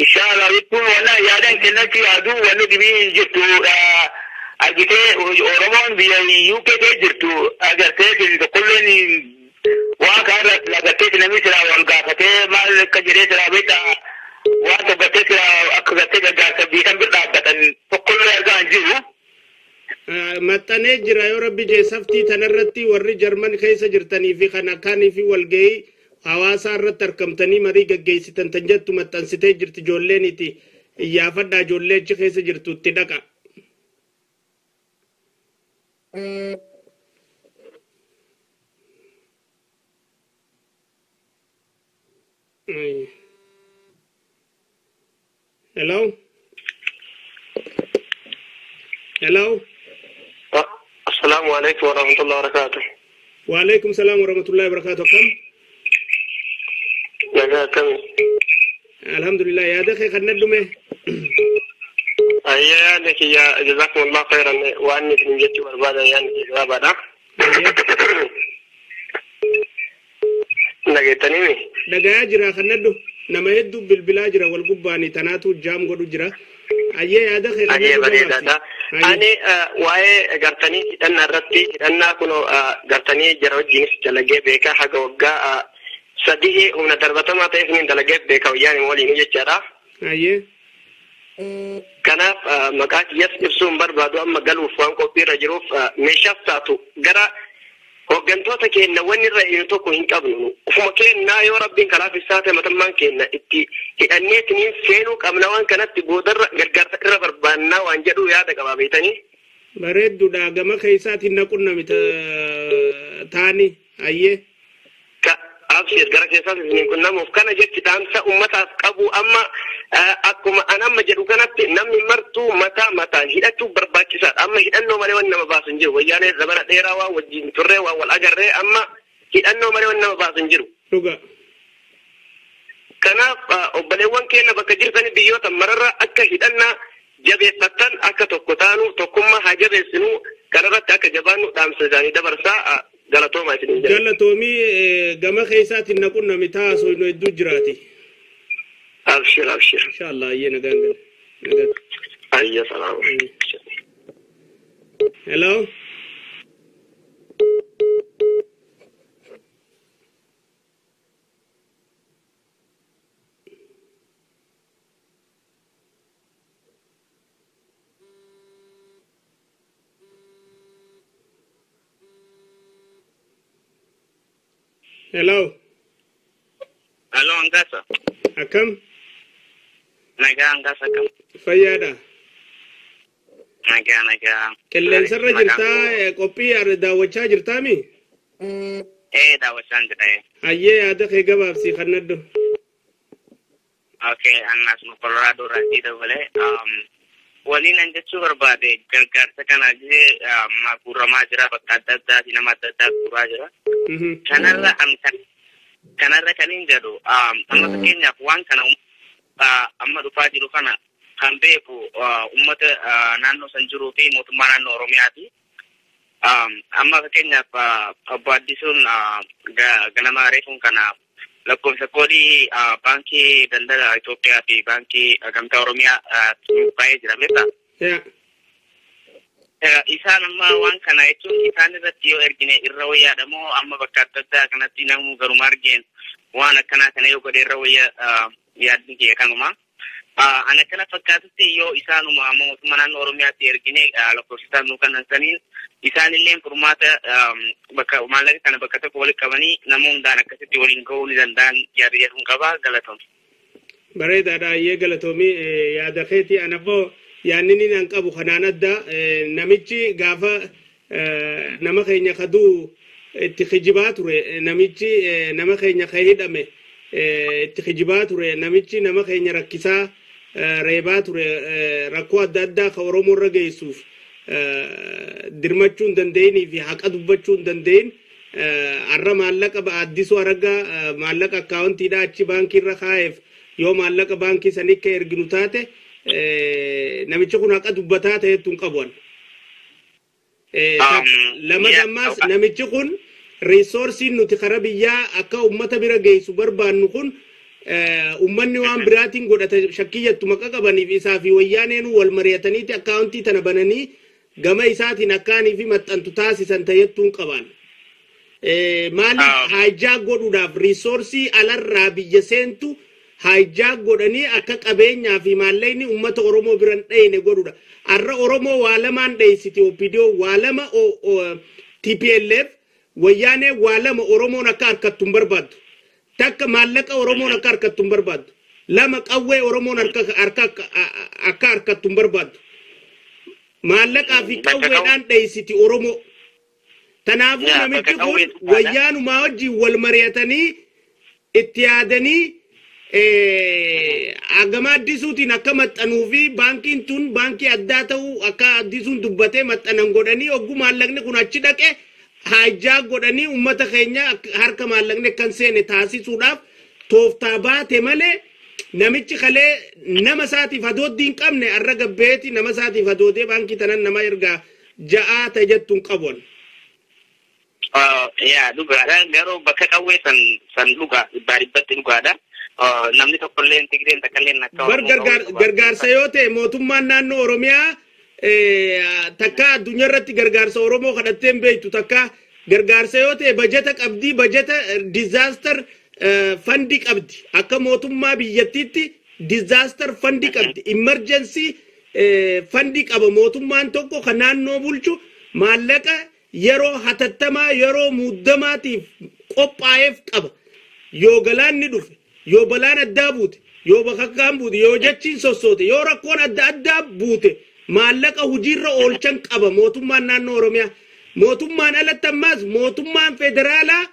Inshallah jechuun wanna yaadan kennatti yaadu wanni dhibii jirtu argitee Oromoon biyya UK kee jirtu agartee tokkolleen waan kanarra agartee namni silaa wal gaafatee maal akka jedhee silaa beektaa Waan tokko akka gartee gargaarsa biikan bira dhaabbatan tokkollee argaa hin jiru. Maxxanee jira yoo rabbi jee saftii tanarratti warri Jarman keessa jirtanii fi kan akkaanii fi walgahii hawaasaa irratti argamtanii marii gaggeessitan tan jettu maxxansitee jirti ijoolleen itti iyyaafadhaa ijoollee achi keessa jirtu itti dhaqa. Hello? Hello? Assalamu alaikum warahmatullahi wabarakatuh. Wa alaikum salam warahmatullahi wabarakatuh. Kam? Nagaa akkami? Alhamdulillah yaada kee kan naddume. Ayya yaada kiyya jazakumullahu khairan waan isin jechuu barbaadan yaadni kiyya gabaabaadha. Dhageettaniimi? Dhagayaa jira kan naddu nama hedduu bilbilaa jira wal gubbaanii tanaatu jaam godhu jira. Ayyee yaada kee kan Ayyee bareedaadha. Ani waa'ee gartanii hidhannaa irratti hidhannaa kun gartanii jara wajjinis dalagee beekaa haga waggaa 3 humna darbatamaa ta'eef ni dalagee beekaa wayyaan waliin jechaadha. Ayyee. Kanaaf maqaa kiyyas ibsuun barbaadu amma galuuf waan qophiirra jiruuf meeshaas taatu gara hooggantoota keenya wanni irra eenyu tokko hin qabnu. Ufuma keenyaa yoo rabbiin kalaaf isaa ta'e matammaan keenya itti hidhanneetiniin seenuu qabna waan kanatti boodarra gargaarsa irra barbaannaa waan jedhu yaada qabaa beektanii. Bareedduudha gama keessaatiin na qunnami taani ayyee. Abshir gara keessaas isiniin qunnamuuf kana jechi dhaamsa uummataaf qabu amma akkuma an amma jedhu kanatti namni martuu mataa mataan hidhachuu barbaachisaadha. Amma hidhannoo malee waan nama baasu hin jiru. Wayyaanee zamana dheeraa waan wajjin turree waan wal agarree amma hidhannoo malee waan nama baasu hin jiru. Dhuga. Kanaaf obboleewwan keenya bakka jirtan biyyoota mararra akka hidhannaa jabeeffattan akka tokko taanu tokkummaa haa jabeessinu kanarratti akka jabaannu dhaamsa isaanii dabarsaa galatooma isiniin jedha. Galatoomii gama keessaatiin na qunnami taasoo nu hedduu jiraati. Abshir abshir. Inshallah ayyee nagaan gala. Nagaan. Ayya salaam. Hello. Hello. Hello, Angasa. Akkam? Nagaa Angasa akkam? Fayyaadha. Nagaa nagaa. Qilleensarra jirtaa qophii daawwachaa jirtaami? Ee daawwachaan jira. Hayyee yaada kee gabaabsii kan naddu. Okay, annas Colorado irraa dabalee waliin an jechuu barbaade gargaarsa kana jee guuramaa jira bakka adda addaati nama adda addaa guuraa jira. Kanarra kanarra kan hin jedhu amma fakkeenyaaf waan kana amma dhufaa jiru kana kan beeku uummata naannoo san jiruu fi mootummaa naannoo Oromiyaati. Amma fakkeenyaaf obbo Addisuun ganama reefuun kana lakkoofsa koodii baankii daldala Itoophiyaa fi baankii gamtaa Oromiyaa baay'ee jira beektaa? Isaan amma waan kana jechuun isaan irratti yoo ergine irra wayyaadha moo amma bakka adda addaa kanatti namuu garuma argeen waan akkanaa kana yoo godhe irra wayyaa yaadni kee kanuma. Ana kana fakkaatutti yoo isaanuma amma mootummaa naannoo Oromiyaatti ergine lakkoofsa nuu kanan saniin isaanillee furmaata bakka maallaqa kana bakka tokko walitti qabanii nama hundaan akkasitti waliin ga'uu ni danda'an yaada jedhuun qaba galatoom. Bareedaadha ayyee galatoomii yaada keetii anafoo yaadni inni an qabu kanaan adda namichi gaafa nama keenya kaduu itti kijibaa ture namichi nama keenya ka hidhame itti kijibaa ture namichi nama keenya rakkisaa reebaa ture rakkoo adda addaa ka Oromoo irra geessuuf dirmachuu hin dandeenyii fi haqa dubbachuu hin dandeenye har'a maallaqa Addisuu Araggaa maallaqa akkaawuntiidha achi baankii irra kaa'eef yoo maallaqa baankii sanii akka erginu taate namichi kun haqa dubbataa ta'etu hin qabu. Lama ammaas namichi kun reesoorsiin nuti karaa biyyaa akka uummata bira geessu barbaannu kun uummanni waan biraatiin godhata shakkiyyattu maqa qabaniif isaa fi wayyaaneen wal mari'ataniiti akkaawuntii tana bananii gama isaatiin akkaanii fi maxxantu taasisan ta'ettuu hin qaban. Maaliif haajaa godhuudhaaf reesoorsii alarraa biyya seentu Hijack godhanii akka qabeenyaa fi maallaqni uummata Oromoo biran dhayne godhudha. Har'a Oromoo waa lamaan dheessiti OPDO, waa lama TPLF wayyaanee, waa lama Oromoon akka harkattu hin barbaaddu. Takka, maallaqa Oromoon akka harkattu hin barbaaddu. Lama, qawwee Oromoon akka harkattu hin barbaaddu. Maallaqaa fi qawweedhaan dheessiti Oromoo. Kanaafuu namichi kun wayyaanumaa wajjin wal mari'atanii itti yaadanii hagama addisuutiin akka maxxanuu fi baankiin tun baankii addaa ta'uu akka addisuun dubbatee maxxanan godhanii, hogguu maallaqni kun achi dhaqe hijack godhanii uummata keenya harka maallaqni akkan seene taasisuudhaaf tooftaa baate malee, namichi kalee nama isaatiif hadooddii hin qabne har'a gabbeeti nama isaatiif hadoodee baankii tanan nama ergaa ja'aa ta'e jettuun qabu. Yaa, dhugaadha. Garuu bakka qawwee san dhugaa 100% dhugaadha. Namni tokkollee Tigreen takkallee akka Bar gargaarsa yoo ta'e, mootummaan naannoo Oromiyaa takka addunyaa irratti gargaarsa Oromoo kadhattee hin beektu. Takka gargaarsa yoo ta'e bajeta qabdi, bajeta disaster fund qabdi. Akka mootummaa biyyattiitti disaster fund qabdi, emergency fund qaba. Mootummaan tokko kan naannoo bulchu maallaqa yeroo hatattamaa, yeroo muddamaatiif qophaa'eef qaba. Yoo galaanni dhufe, yoo balaan addaa buute, yoo bakakkaan buute, yoo jechiin sossoote, yoo rakkoon adda addaa buute, maallaqa hojiirra oolchan qaba mootummaan naannoo Oromiyaa. Mootummaan alatti ammaas mootummaan federaalaa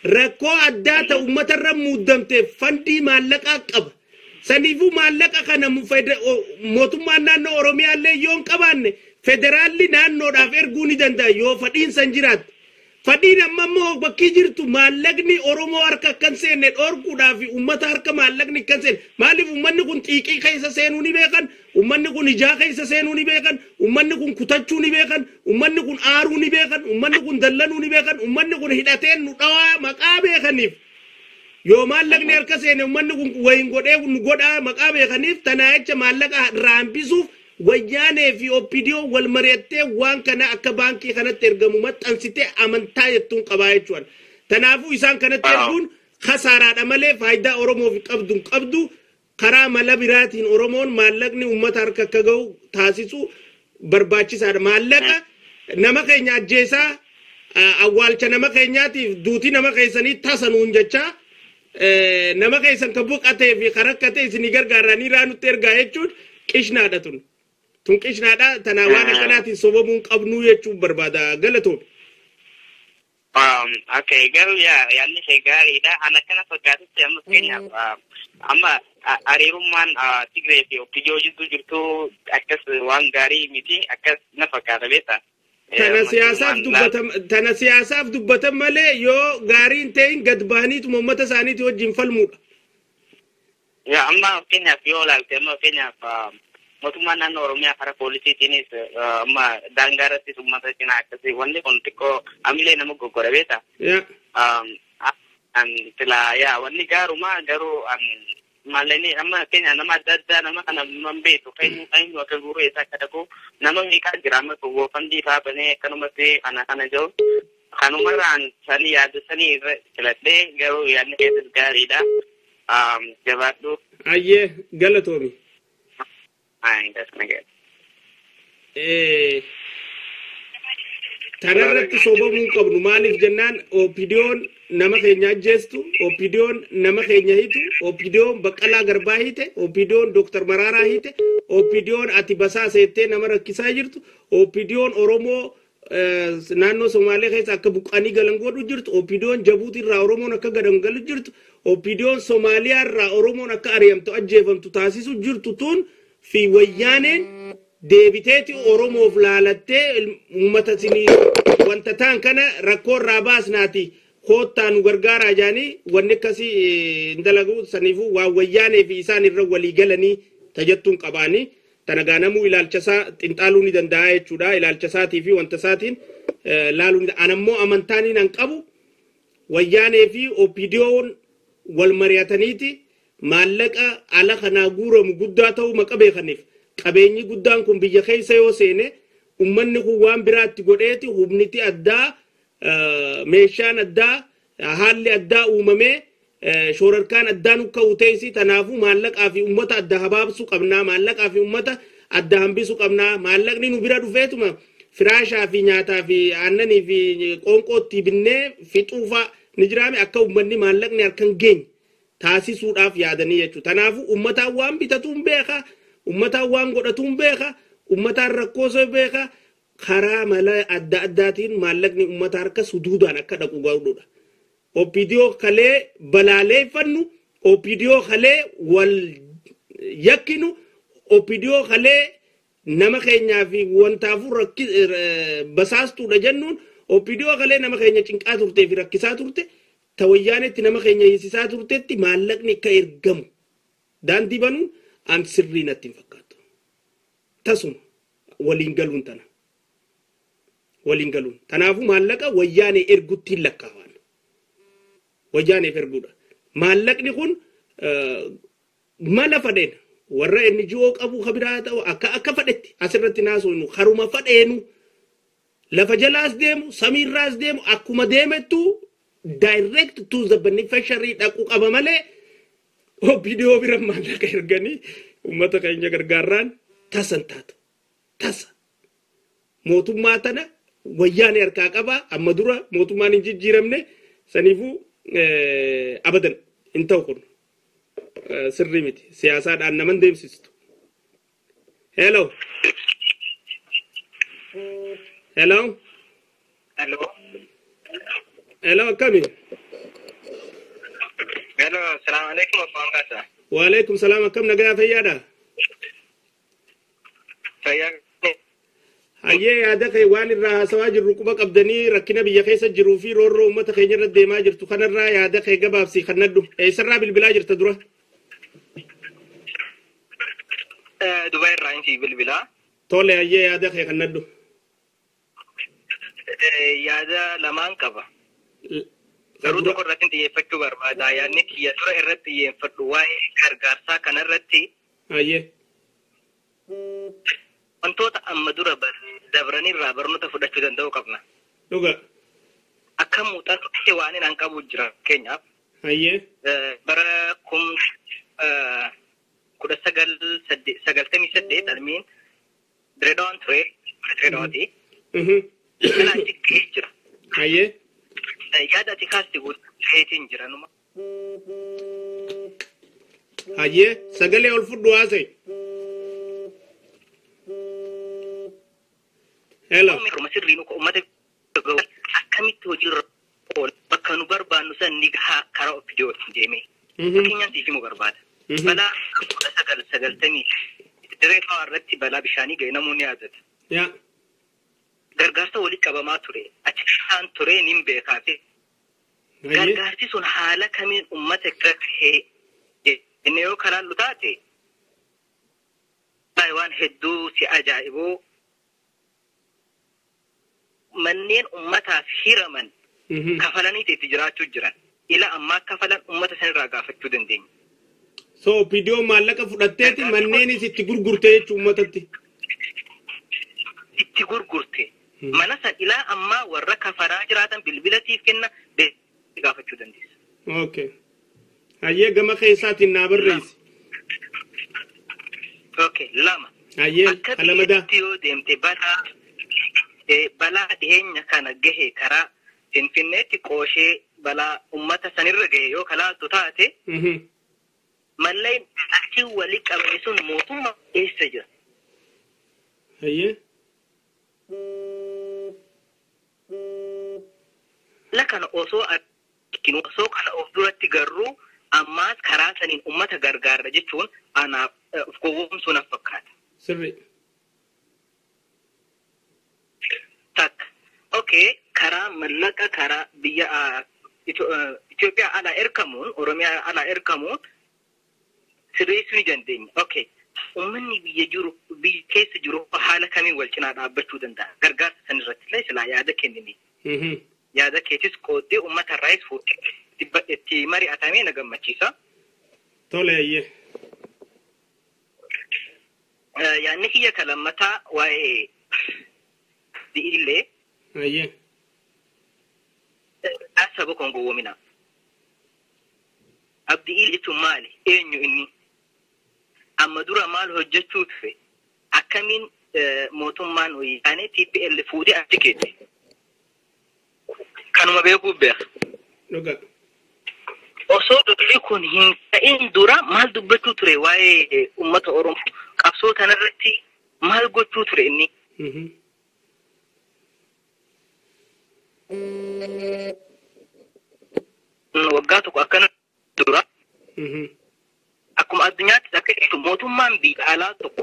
rakkoo addaa ta'e uummatarra muddamteef fund maallaqaa qaba. Saniifuu maallaqa kana mootummaan naannoo Oromiyaa illee yoo hin qabaanne, federaalli naannoodhaaf erguu ni danda'a yoo fadhiin san jiraatte. Fadhiin amma immoo bakkii jirtu maallaqni Oromoo harka akkan seenne dhorkuudhaaf, uummata harka maallaqni akkan seenne. Maaliif? Uummanni kun xiiqii keessa seenuu ni beekan, uummanni kun ijaa keessa seenuu ni beekan, uummanni kun kutachuu ni beekan, uummanni kun aaruu ni beekan, uummanni kun dallanuu ni beekan, uummanni kun hidhateen nu dhawaa maqaa beekaniif. Yoo maallaqni harka seene uummanni kun wayin godhee nu godhaa maqaa beekaniif, tanaa jecha maallaqa irraa hambisuuf wayyaanee fi OPDO wal mari'attee waan kana akka baankii kanatti ergamu maxxansitee amantaa jettuun qabaa jechuudha. Kanaafuu isaan kanatti erguun kasaaraadha malee faayidaa Oromoof qabdu hin qabdu. Karaa mala biraatiin Oromoon maallaqni uummata harka akka gahu taasisu barbaachisaadha. Maallaqa nama keenya ajjeesaa, awwaalcha nama keenyaatiif duutii nama keessanii tasanuun jechaa, nama keessan kan boqatee fi kan rakkate isinii gargaaranii raanutti ergaa jechuun qishnaadha tun. Tun qishnaadha. Tanaa waan akkanaatiin sobamuu hin qabnuu jechuun barbaada, galatoom. Okay, garuu yaadni ishee gaariidha. An akkana fakkaatutti amma fakkeenyaaf amma hariirummaan Tigree fi OPDO jidduu jirtu akkas waan gaarii miti, akkas na fakkaata beektaa. Tana siyaasaaf dubbatan malee yoo gaariin ta'in gad bahaniituma uummata isaaniitii wajjin falmuudha. Yaa, amma fakkeenyaaf yoo ilaalte, amma fakkeenyaaf mootummaan naannoo Oromiyaa karaa poolisiitiinis amma daangaa irrattis uummata cinaa akkasii, wanni kun xiqqoo amilee nama goggoda beektaa. An silaa yaa wanni gaaruma, garuu an maallaqni amma keenya nama adda addaa nama kana man beektu eenyu akka guuruu eessa akka dhaqu, nama meeqaa jira amma GoFundMe fa'aa banee akkanumatti kana kana jiru. Kanumarraan sanii yaada sanii irra filadhee, garuu yaadni keessas gaariidha. Jabaadhu. Ayyee, galatoomi. Ayi, gasna gaari. Tanarratti sobamuu hin qabnu. Maaliif jennaan, OPDO'n nama keenya ajjeestu, OPDO'n nama keenya hiitu, OPDO'n Baqqalaa Garbaa hiite, OPDO'n Dooktar Maraaraa hiite, OPDO'n ati basaa seettee nama rakkisaa jirtu, OPDO'n Oromoo naannoo Somaalee keessa akka buqqanii galan godhu jirtu, OPDO'n Jabuuti irraa Oromoon akka gadan galu jirtu, OPDO'n Somaaliyaa irraa Oromoon akka ari'amtu ajjeefamtu taasisu jirtu tun fi wayyaaneen deebiteeti Oromoof laalattee uummata isinii wanta ta'an kana rakkoo irraa baasnaati koottaa nu gargaaraa jaanii wanni akkasii hin dalagu. Saniifuu waan wayyaanee fi isaan irra walii galanii tajattuun qabaanii tana gaanamuu ilaalcha isaa xinxaaluu ni danda'a jechuudha. Ilaalcha isaatii fi wanta isaatiin laaluu ni anammoo amantaan an qabu wayyaanee fi OPDO'n wal mari'ataniiti maallaqa ala kanaa guuramu guddaa ta'uu maqa beekaniif, qabeenyi guddaan kun biyya keessa yoo seene ummanni kun waan biraatti godheeti humniti addaa, meeshaan addaa, haalli addaa uumamee Shoorarkaan addaan ukka'u teessi. Tanaafuu maallaqaa fi uummata adda habaabsuu qabnaa, maallaqaa fi uummata adda hambisuu qabnaa. Maallaqni nu bira dhufeetuma firaashaa fi nyaataa fi aannanii fi qoonqootti binnee fixuufaa ni jiraame akka uummanni maallaqni harka hin geenye taasisuudhaaf yaadanii jechuudha. Tanaafuu uummataan waan bitatuun beeka, uummataan waan godhatuun beeka, uummataan rakkoosoo beeka. Karaa mala adda addaatiin maallaqni uummata harka suduudaan akka dhaqu godhudha. OPDO kalee balaaleeffannu, OPDO kalee wal yakkinu, OPDO kalee nama keenyaa fi wantaafuu basaastuudha jennuun, OPDO kalee nama keenya cinqaa turtee fi rakkisaa turte, tawayyaanetti nama keenya hiisisaa turtetti maallaqni akka ergamu daandii banuun an sirrii natti hin fakkaatu. Tasuma waliin galuun tana. Waliin galuun. Tanaafuu maallaqa wayyaanee ergutti hin lakkaa'an. Wayyaaneef erguudha. Maallaqni kun mala fadheen warra NGO qabu kabiraa ta'u akka fadhetti asirratti naasofnu haruma fadheenu lafa jalaas deemu samiirraas deemu akkuma deemettu direct to the beneficiary dhaquu qaba malee OPDO bira maallaqa erganii uummata keenya gargaarraan tasan taatu. Tasa. Mootummaa tana wayyaanee harkaa qaba. Amma dura mootummaan hin jijjiiramne, saniifuu abadan hin ta'u. Kun sirrii miti, siyaasaadhaan naman deemsistu. Hello. Hello. Hello. Hello, akkami? Hello, salaam alaikum, abbaan kaasaa. Waalaikum salaam, akkam, nagaa fayyaadha? Fayyaa. Hayyee, yaada kee waan irraa haasawaa jirru quba qabdanii, rakkina biyya keessa jiruu fi roorroo uummata keenya irra deemaa jirtu kanarraa yaada kee gabaabsii kannadhu. Eessarraa bilbilaa jirta dura? Dubaay irraa insi bilbilaa. Tole, hayyee, yaada kee kannadhu. Yaada lamaan qaba. Garuu tokko irratti xiyyeeffachuu barbaada. Yaadni kiyya dura irratti xiyyeeffadhu waa'ee gargaarsaa kanarratti. Hayyee. Wantoota amma dura dabranirraa barnoota fudhachuu danda'uu qabna. Dhuga. Akka muuxannootti waan inni qabu jira fakkeenyaaf. Hayyee. Bara 1998 almiin Direedawaan ture, Direedawaati. Kana achi gahee jira. Hayyee. Yaada ati kaaste guutuu jira numa. Hayyee, sagalee ol fudhu haasa'e. Hello. Sirriin uummata akkamitti hojiirra oola, bakka nu barbaannu san ni gahaa karaa OPDOtiin deemee. Fakkeenyaaf siif himuu barbaada. Balaa 1990 diree irratti balaa bishaanii ga'e namoonni yaadatu. Gargaarsa walitti qabamaa ture. Achi isaan ture nin beekaa fi gargaarsi sun haala kamiin uummata bira gahee jennee yoo karaan taate waan hedduu si ajaa'ibuu manneen uummataaf hiraman kafalanii itti jiraachuu jiran. Ila ammaa kafalan uummata sanirraa gaafachuu dandeenya. So OPDO maallaqa fudhatteeti manneenis itti gurgurte jechuun uummatatti. Itti gurgurte. Mana san ilaa ammaa warra kafaraa jiraatan bilbila siif kenna gaafachuu dandeessa. Okay. Hayyee, gama keessaatiin naa barreessi. Okay, lama. Hayyee, Akka alamadaa. biyyatti yoo deemte balaa dhiyeenya kana gahe karaa Finfinneetti qooshee balaa uummata sanirra gahe yoo kalaaltu taate, malleen achi walii qabame sun mootummaa eessa jira? Hayyee. La kana osoo arginu, osoo kana of duratti garuu ammaas karaa saniin uummata gargaarra jechuun anaaf of gowwoomsuu naaf fakkaata. Sirri. Takka. Okay, karaa mallaqa karaa biyya Itoophiyaa alaa ergamuun, Oromiyaa alaa ergamuun sirreessuu ni dandeenya. Okay. Uummanni biyya jiru, biyya keessa jiru haala kamiin wal cinaa dhaabbachuu danda'a? Gargaarsa san irratti illee silaa yaada kennine. Yaada keetis qooddee uummata irraayis fuudhee itti mari'atamee na gammachiisa. Tole, hayyee. Yaadni kiyya kan lammataa waa'ee illee Hayyee. saba kon gowwoomina. Abdii Illee jechuun maali? Eenyu inni? Amma dura maal hojjechuu ture? Akkamiin mootummaan wayyaanee TPL fuudhee achi keesse? Kanuma beekuuf beeka. Dhugaa. Osoo dubbii kun hin ta'in dura maal dubbachuu ture waa'ee uummata Oromoo? Qabsoo kanarratti maal gochuu ture inni? Waggaa tokko akkana dura akkuma addunyaatti akka ibsu mootummaan biyya alaa tokko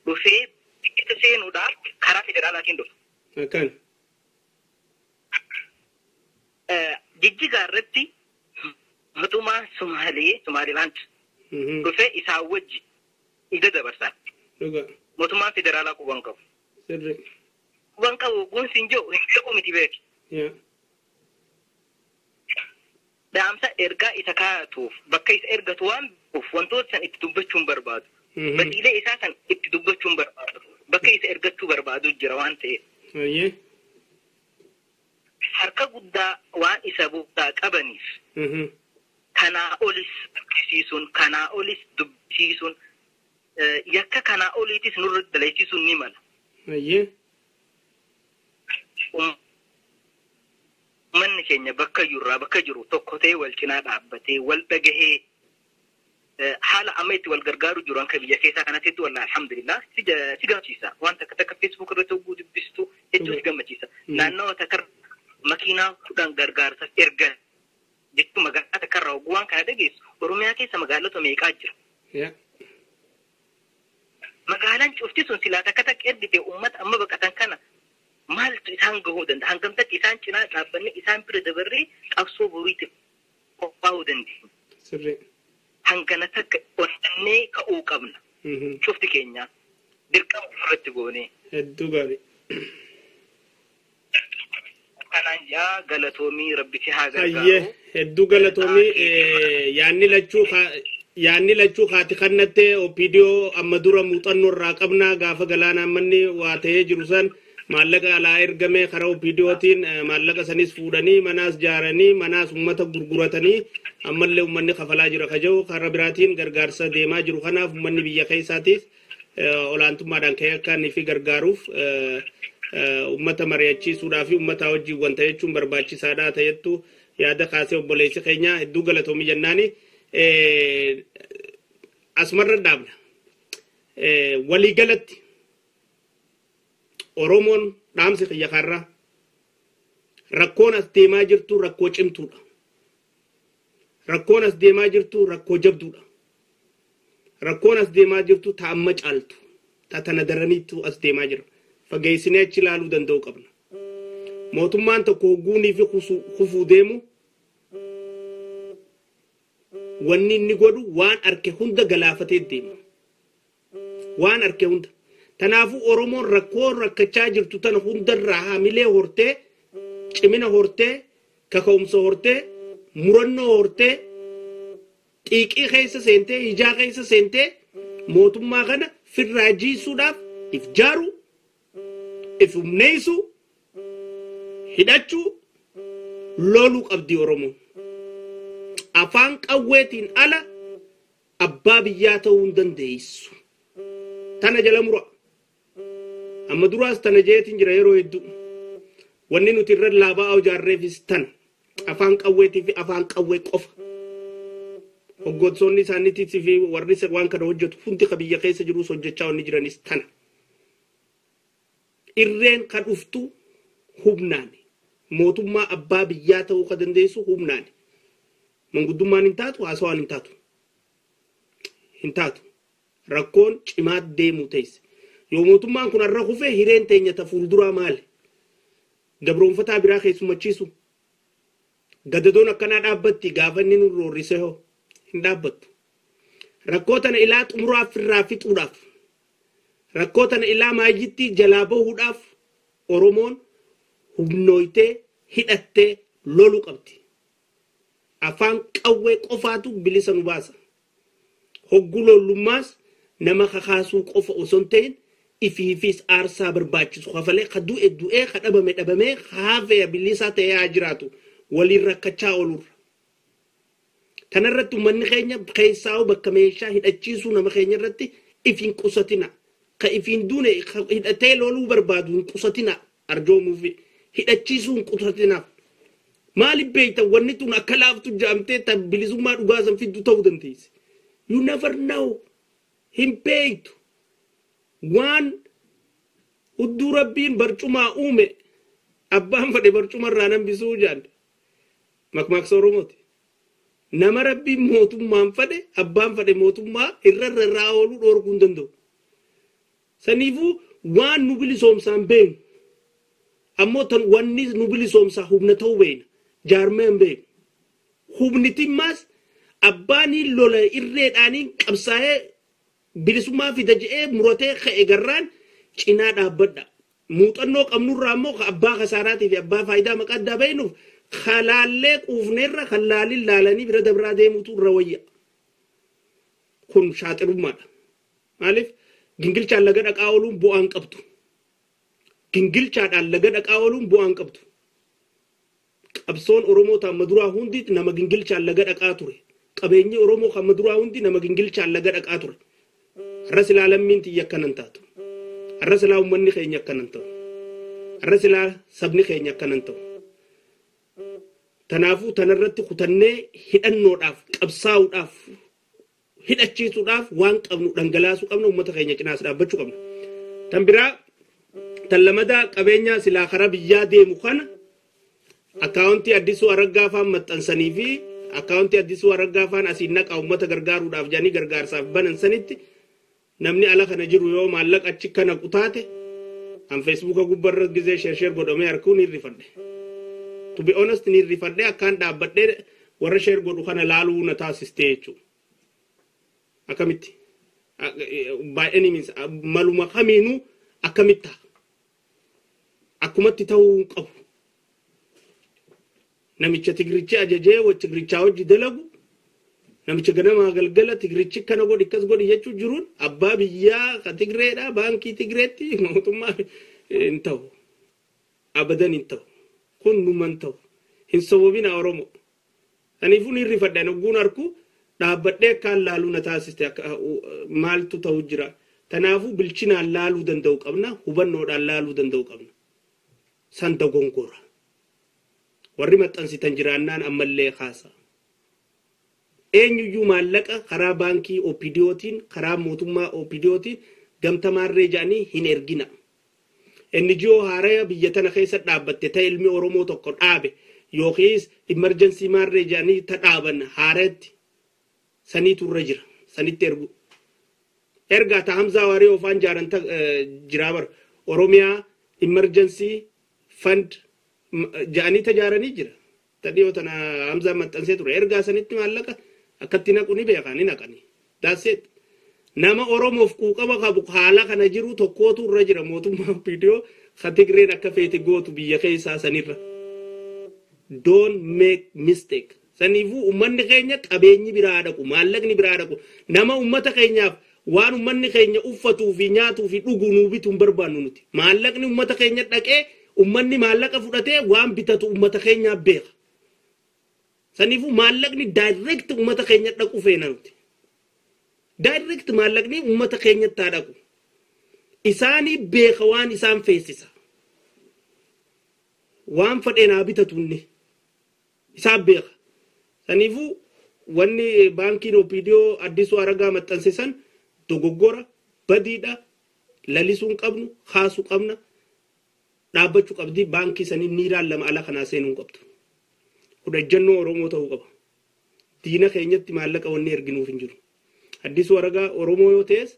dhufee biyya seenuudhaaf karaa federaalaatiin dhufa. Akkan. Jijjigaa irratti mootummaan Sumaalee Sumaalilaand dhufee isaan wajji ija dabarsan. Dhugaa. Mootummaan federaalaa quban qabu. Sirri. Quban qabu gunsi hin jiru hin beeku miti beeki. Yaa. Dhaamsa ergaa isa kaa'atuuf bakka isa ergatu waan beekuuf wantoota san itti dubbachuun barbaadu. Badiilee isaa san itti dubbachuun barbaadu. Bakka isa ergachuu barbaadu jira waan ta'eef. Ayyee. Harka guddaa waan isa guddaa qabaniif kanaa olis dubbisiisuun kanaa olis dubbisiisuun yakka kanaa oliitis nurra dalaysiisuun ni mala. Ayyee. Uummanni keenya bakka jirraa bakka jiru tokko ta'ee wal cinaa dhaabbatee wal dhagahee haala amma itti wal gargaaru jiru akka biyya keessaa kanatti wallahi alhamdulillah si gammachiisa. Waan takka takka Facebook irratti hogguu dubbistu hedduu si gammachiisa. Naannawa takka makiinaa 10 gargaarsaaf ergan jechuun magaalaa takka irraa hogguu waan kana dhageessu Oromiyaa keessa magaalota meeqaa jira? Magaalaan cufti sun silaa takka takka ergite uummata amma baqatan kana maaltu isaan gahuu danda'a? Hangam takka isaan cinaa dhaabbanne isaan bira dabarree qabsoo boriitiif qophaa'uu dandeenya. Sirri. Hangana takka onnee ka'uu qabna. Cufti keenya dirqama ofirratti goonee. Hedduu gaarii. Kanaan yaa galatoomii rabbi si haa gargaaru. Ayyee hedduu galatoomii yaanni lachuu haati kannattee OPDO amma dura muuxannoo irraa qabnaa gaafa galaanaan manni waa ta'ee jiru san maallaqa alaa ergame karaa OPDOtiin maallaqa sanis fuudhanii manaas jaaranii manaas uummata gurguratanii ammallee uummanni kafalaa jira kaja'u karaa biraatiin gargaarsa deemaa jiru kanaaf uummanni biyya keessaatiis olaantummaadhaan ka'ee akka inni fi gargaaruuf uummata mari'achiisuudhaa fi uummata wajjin wanta jechuun barbaachisaadha ta'ettu yaada kaasee obboleessi keenya hedduu galatoomii jennaani asumarra dhaabna. Waliigalatti Oromoon dhaamsi xiyya karraa rakkoon as deemaa jirtu rakkoo cimtuudha. Rakkoon as deemaa jirtu rakkoo jabduudha. Rakkoon as deemaa jirtu ta amma caaltu ta tana daraniitu as deemaa jira. Fageessinee achi ilaaluu danda'u qabna. Mootummaan tokko hogguunii fi kufuu deemu wanni inni godhu waan arke hunda galaafatee deema. Waan arke hunda. Kanaafuu Oromoon rakkoo rakkachaa jirtu tana hundarraa haamilee hortee, cimina hortee, kaka'umsa hortee, murannoo hortee, xiiqii keessa seentee, ijaa keessa seentee mootummaa kana firraa jiisuudhaaf if jaaru, if humneessu, hidhachuu, loluu qabdi Oromoon. Afaan qawweetiin ala abbaa biyyaa ta'uu hin dandeessu. Tana jala mura. Amma duraas tana jeetiin jira yeroo hedduu. Wanni nuti irra laabaa ijaarreefis tana. Afaan qawweetii fi afaan qawwee qofa. Hoggantoonni isaaniitii fi warri waan kana hojjetu hundi ka biyya keessa jirus hojjechaa wanni jiranis tana. Irreen ka dhuftu humnaani. Mootummaa abbaa biyyaa ta'uu ka dandeessu humnaani. Manguddummaan hin taatu, haasawaan hin taatu. Hin taatu. Rakkoon cimaa deemuu teesse. Yoo mootummaan kun har'a kufee hireen teenya ta fuulduraa maali? Gabroonfataa biraa keessummachiisu. Gadadoon akkanaa dhaabbatti gaafa inni nu roorrise hoo hin dhaabbattu. Rakkoo tana ilaa xumuraaf irraa fixuudhaaf, rakkoo tana ilaa maayyitti jalaa bahuudhaaf Oromoon humnooytee hidhattee loluu qabdi. Afaan qawwee qofaatu bilisa nu baasa. Hogguu lollummaas nama kakaasuu qofa osoo hin ta'in ifiifis aarsaa barbaachisu kafalee ka du'e du'ee ka dhabame dhabamee ka hafee bilisaa ta'ee haa jiraatu waliin rakkachaa oolurra. Tanarratti uummanni keenya keessaa'u bakka meeshaa hidhachiisuu nama keenya irratti if hin qusatina. Ka ifiin duune hidhatee loluu barbaadu hin qusatina arjoomuuf hidhachiisuu hin qusatinaaf. Maaliif beekta wanni tun akka laaftu jaamtee ta bilisummaa dhugaa san fiddu ta'uu dandeessi. You never know. Hin beektu. Waan hudduu Rabbiin barcumaa uume abbaan fedhe barcumarraa hambisuu jaan. Makmaaksa Oromooti. Nama Rabbiin mootummaan fedhe abbaan fedhe mootummaa irra irraa ooluu dhoorkuu hin danda'u. Saniifuu waan nu bilisoomsaan beeknu ammoo tan wanni nu bilisoomsaa humna ta'uu beekna. Jaarmee hin beeknu. Humnitimmaas abbaaniin lola irreedhaaniin qabsaa'ee bilisummaa fida je'ee muratee ka'e garraan cinaa dhaabbadha. Muuxannoo qabnurraa immoo abbaa kasaaraatii fi abbaa faayidaa maqaa addaa beeknuuf kalaallee quufneerra kan laalin laalanii bira dabraa deemutu irra wayya. Kun shaaxirummaadha. Maaliif gingilchaan laga dhaqaa ooluun bu'aan qabdu. Gingilchaadhaan laga dhaqaa ooluun bu'aan qabdu. Qabsoon Oromoo ta'amma duraa hundi nama gingilchaan laga dhaqaa ture. Qabeenyi Oromoo kan duraa hundi nama gingilchaan laga dhaqaa ture. Har'a silaa lammiin xiyya akkanan taatu. Har'a silaa uummanni keenya akkanan ta'u. Har'a silaa sabni keenya akkanan ta'u. Tanaafuu tanarratti kutannee hidhannoodhaaf, qabsaa'uudhaaf, hidhachiisuudhaaf waan qabnu dhangalaasuu qabna, uummata keenya cinaas dhaabbachuu qabna. Tan biraa tan lamadaa qabeenya silaa karaa biyyaa deemu kana akkaawuntii Addisuu Araggaa faan maxxansanii fi akkaawuntii Addisuu Araggaa faan asiin naqaa uummata gargaaruudhaaf jedhanii gargaarsaaf banan sanitti namni ala kana jiru yoo maallaqa achi kana qutaate an Feesbuuka gubbarra gizee share share godhamee harkuun ni rifadhe. To be honest, ni rifadhe. Akkaan dhaabbadhee warra share godhu kana laaluu na taasistee jechuudha. Akkamitti? By any means, maluma kamiinuu akkamitti ta'a? Akkumatti ta'uu hin qabu. Namicha Tigirichi ajajee Tigirichaa hojii dalagu, namicha ganamaa galgala Tigirichi kana godhi akkas godhi jechuu jiruun abbaa biyyaa ka Tigreedha, baankii Tigreetti mootummaa hin ta'u. Abadan hin ta'u. Kun numan ta'u. Hin sobobina Oromoo. Kanaafuu ni rifadha nogguun harku dhaabbadhee akkaan laaluu na taasiste maaltu ta'u jira. Kanaafuu bilchinaan laaluu danda'u qabna, hubannoodhaan laaluu danda'u qabna. San dogongora. Warri maxxansitan jiraannaan ammallee kaasa. Eenyuyyuu maallaqa karaa baankii OPDOtiin, karaa mootummaa OPDOtiin gamtamaarree jedhanii hin ergina. NGO haaraya biyya tana keessa dhaabbatte ta'e ilmi Oromoo tokko dhaabe yookiis emergency maarree jedhanii ta dhaaban haaratti saniitu irra jira, sanitti ergu. Ergaa ta Hamzaa Waaree ofaan jaaran jiraa bara Oromiyaa emergency fund jedhanii tajaaranii jira. Ta dhiyoo tana Hamzaa maxxansee ture. Ergaa sanitti maallaqa akkatti naqu ni beekan, ni naqani. That's it. Nama Oromoof quuqama qabu haala kana jiru tokkootu irra jira mootummaa OPDO ka Tigreen akka feete gootu biyya keessaa sanirra. Don't make mistake. Saniifuu uummanni keenya qabeenyi biraa dhaqu, maallaqni biraa dhaqu. Nama uummata keenyaaf waan uummanni keenya uffatuu fi nyaatuu fi dhugu nuu bituu hin barbaannu nuti. Maallaqni uummata keenya dhaqee uummanni maallaqa fudhatee waan bitatu uummata keenyaaf beeka. Saniifuu maallaqni direct uummata keenya dhaqu feena nuti. Direct maallaqni uummata keenyatti haa dhaqu. Isaanii beeka waan isaan feesisa. Waan fedheen haa bitatu inni. Isaan beeka. Saniifuu wanni baankiin OPDO Addisuu Aragaa maxxanse san dogoggora badiidha, lalisuu hin qabnu, kaasuu qabna, dhaabbachuu qabdi. Baankii sanii niiraan lama ala kanaa seenuu hin qabdu. Kun ejjennoo Oromoo ta'uu qaba. Diina keenyatti maallaqa wanni erginuuf hin jiru. Addisuu Aragaa Oromoo yoo ta'es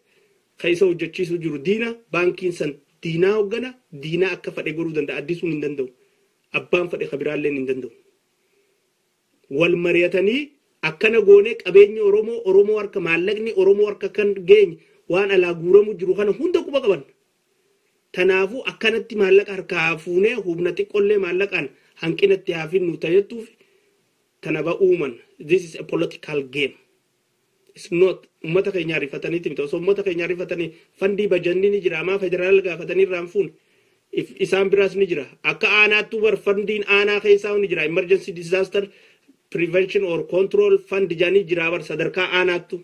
kan isa hojjechiisuu jiru diina. Baankiin san diinaa hoggana, diinaa akka fedhe godhuu danda'a. Addisuun hin danda'u. Abbaan fedhe kabiraalleen hin danda'u. Wal mari'atanii akkana goonee qabeenyi Oromoo Oromoo harka, maallaqni Oromoo harka kan geenye waan alaa guuramu jiru kana hunda quba qaban. Tanaafuu akkanatti maallaqa harkaa fuunee humna xiqqollee maallaqaan hanqinatti haa finnu tajettuuf tana ba'uuman. This is a political game. It's not uummata keenya ariifataniiti miti. Osoo uummata keenya ariifatanii fandii bajanni ni jira. Amaa federaala gaafatanii irraan fuune. Isaan biraas ni jira. Akka aanaattuu bar fandiin aanaa keessaa ni jira. Emergency disaster Prevention or Control Fund jedhanii jira bar. Sadarkaa aanaattu,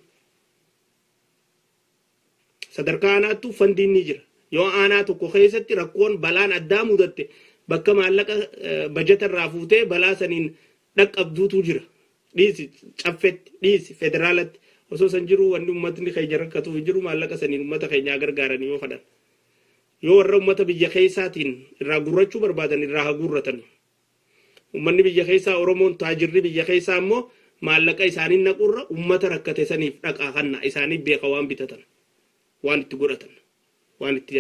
sadarkaa aanaattu fundiin ni jira. Yoo aanaa tokko keessatti rakkoon balaan addaa mudatte, bakka maallaqa bajata irraa fuutee balaa saniin dhaqqabduutu jira. Dhiisi Caffetti, dhiisi federaalatti, osoo san jiru wanni uummatni keenya rakkatuuf hin jiru. Maallaqa saniin uummata keenyaa gargaaranii yoo fadhan, yoo warra uummata biyya keessaatiin irraa gurrachuu barbaadan, irraa haa gurratan. Uummanni biyya keessaa, Oromoon taajirri biyya keessaa immoo maallaqa isaanii naqurra uummata rakkate saniif dhaqaa kanna. Isaanii beeka waan bitatan, waan itti godhatan, waan itti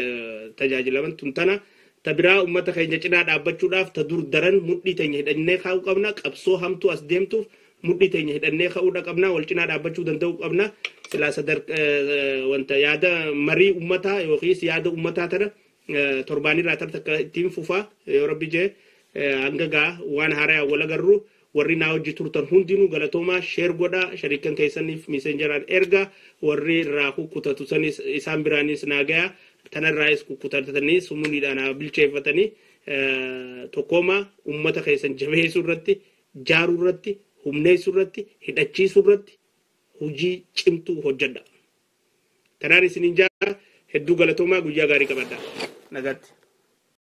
tajaajilaman. Tun tana. Ta biraa, uummata keenya cinaa dhaabbachuudhaaf ta dur daran mudhii teenya hidhannee kaa'uu qabna. Qabsoo hamtuu as deemtuuf mudhii teenya hidhannee ka'uudha qabna. Wal cinaa dhaabbachuu danda'uu qabna. Silaa wanta yaada marii uummataa yookiis yaada uummataa tana torbaanirraa tar takka ittiin fufaa yoo Rabbi jee. Hanga gaa waan haaraa wal agarru, warri naa hojii turtan hundinuu galatoomaa. Share godhaa, shariikan keessaniif Messengeraan erga. Warri irraa kukkutatu sanis isaan biraanis naa gayaa. Tanarraayis kukkutatanii sumuuniidhaan haa bilcheeffatanii. Tokkooma ummata keessan jabeessuu irratti, jaaruu irratti, humneessuu irratti, hidhachiisuu irratti hojii cimtuu hojjedha. Tanaan isiniin jaa, hedduu galatoomaa, guyyaa gaarii qabadha. Nagaatti.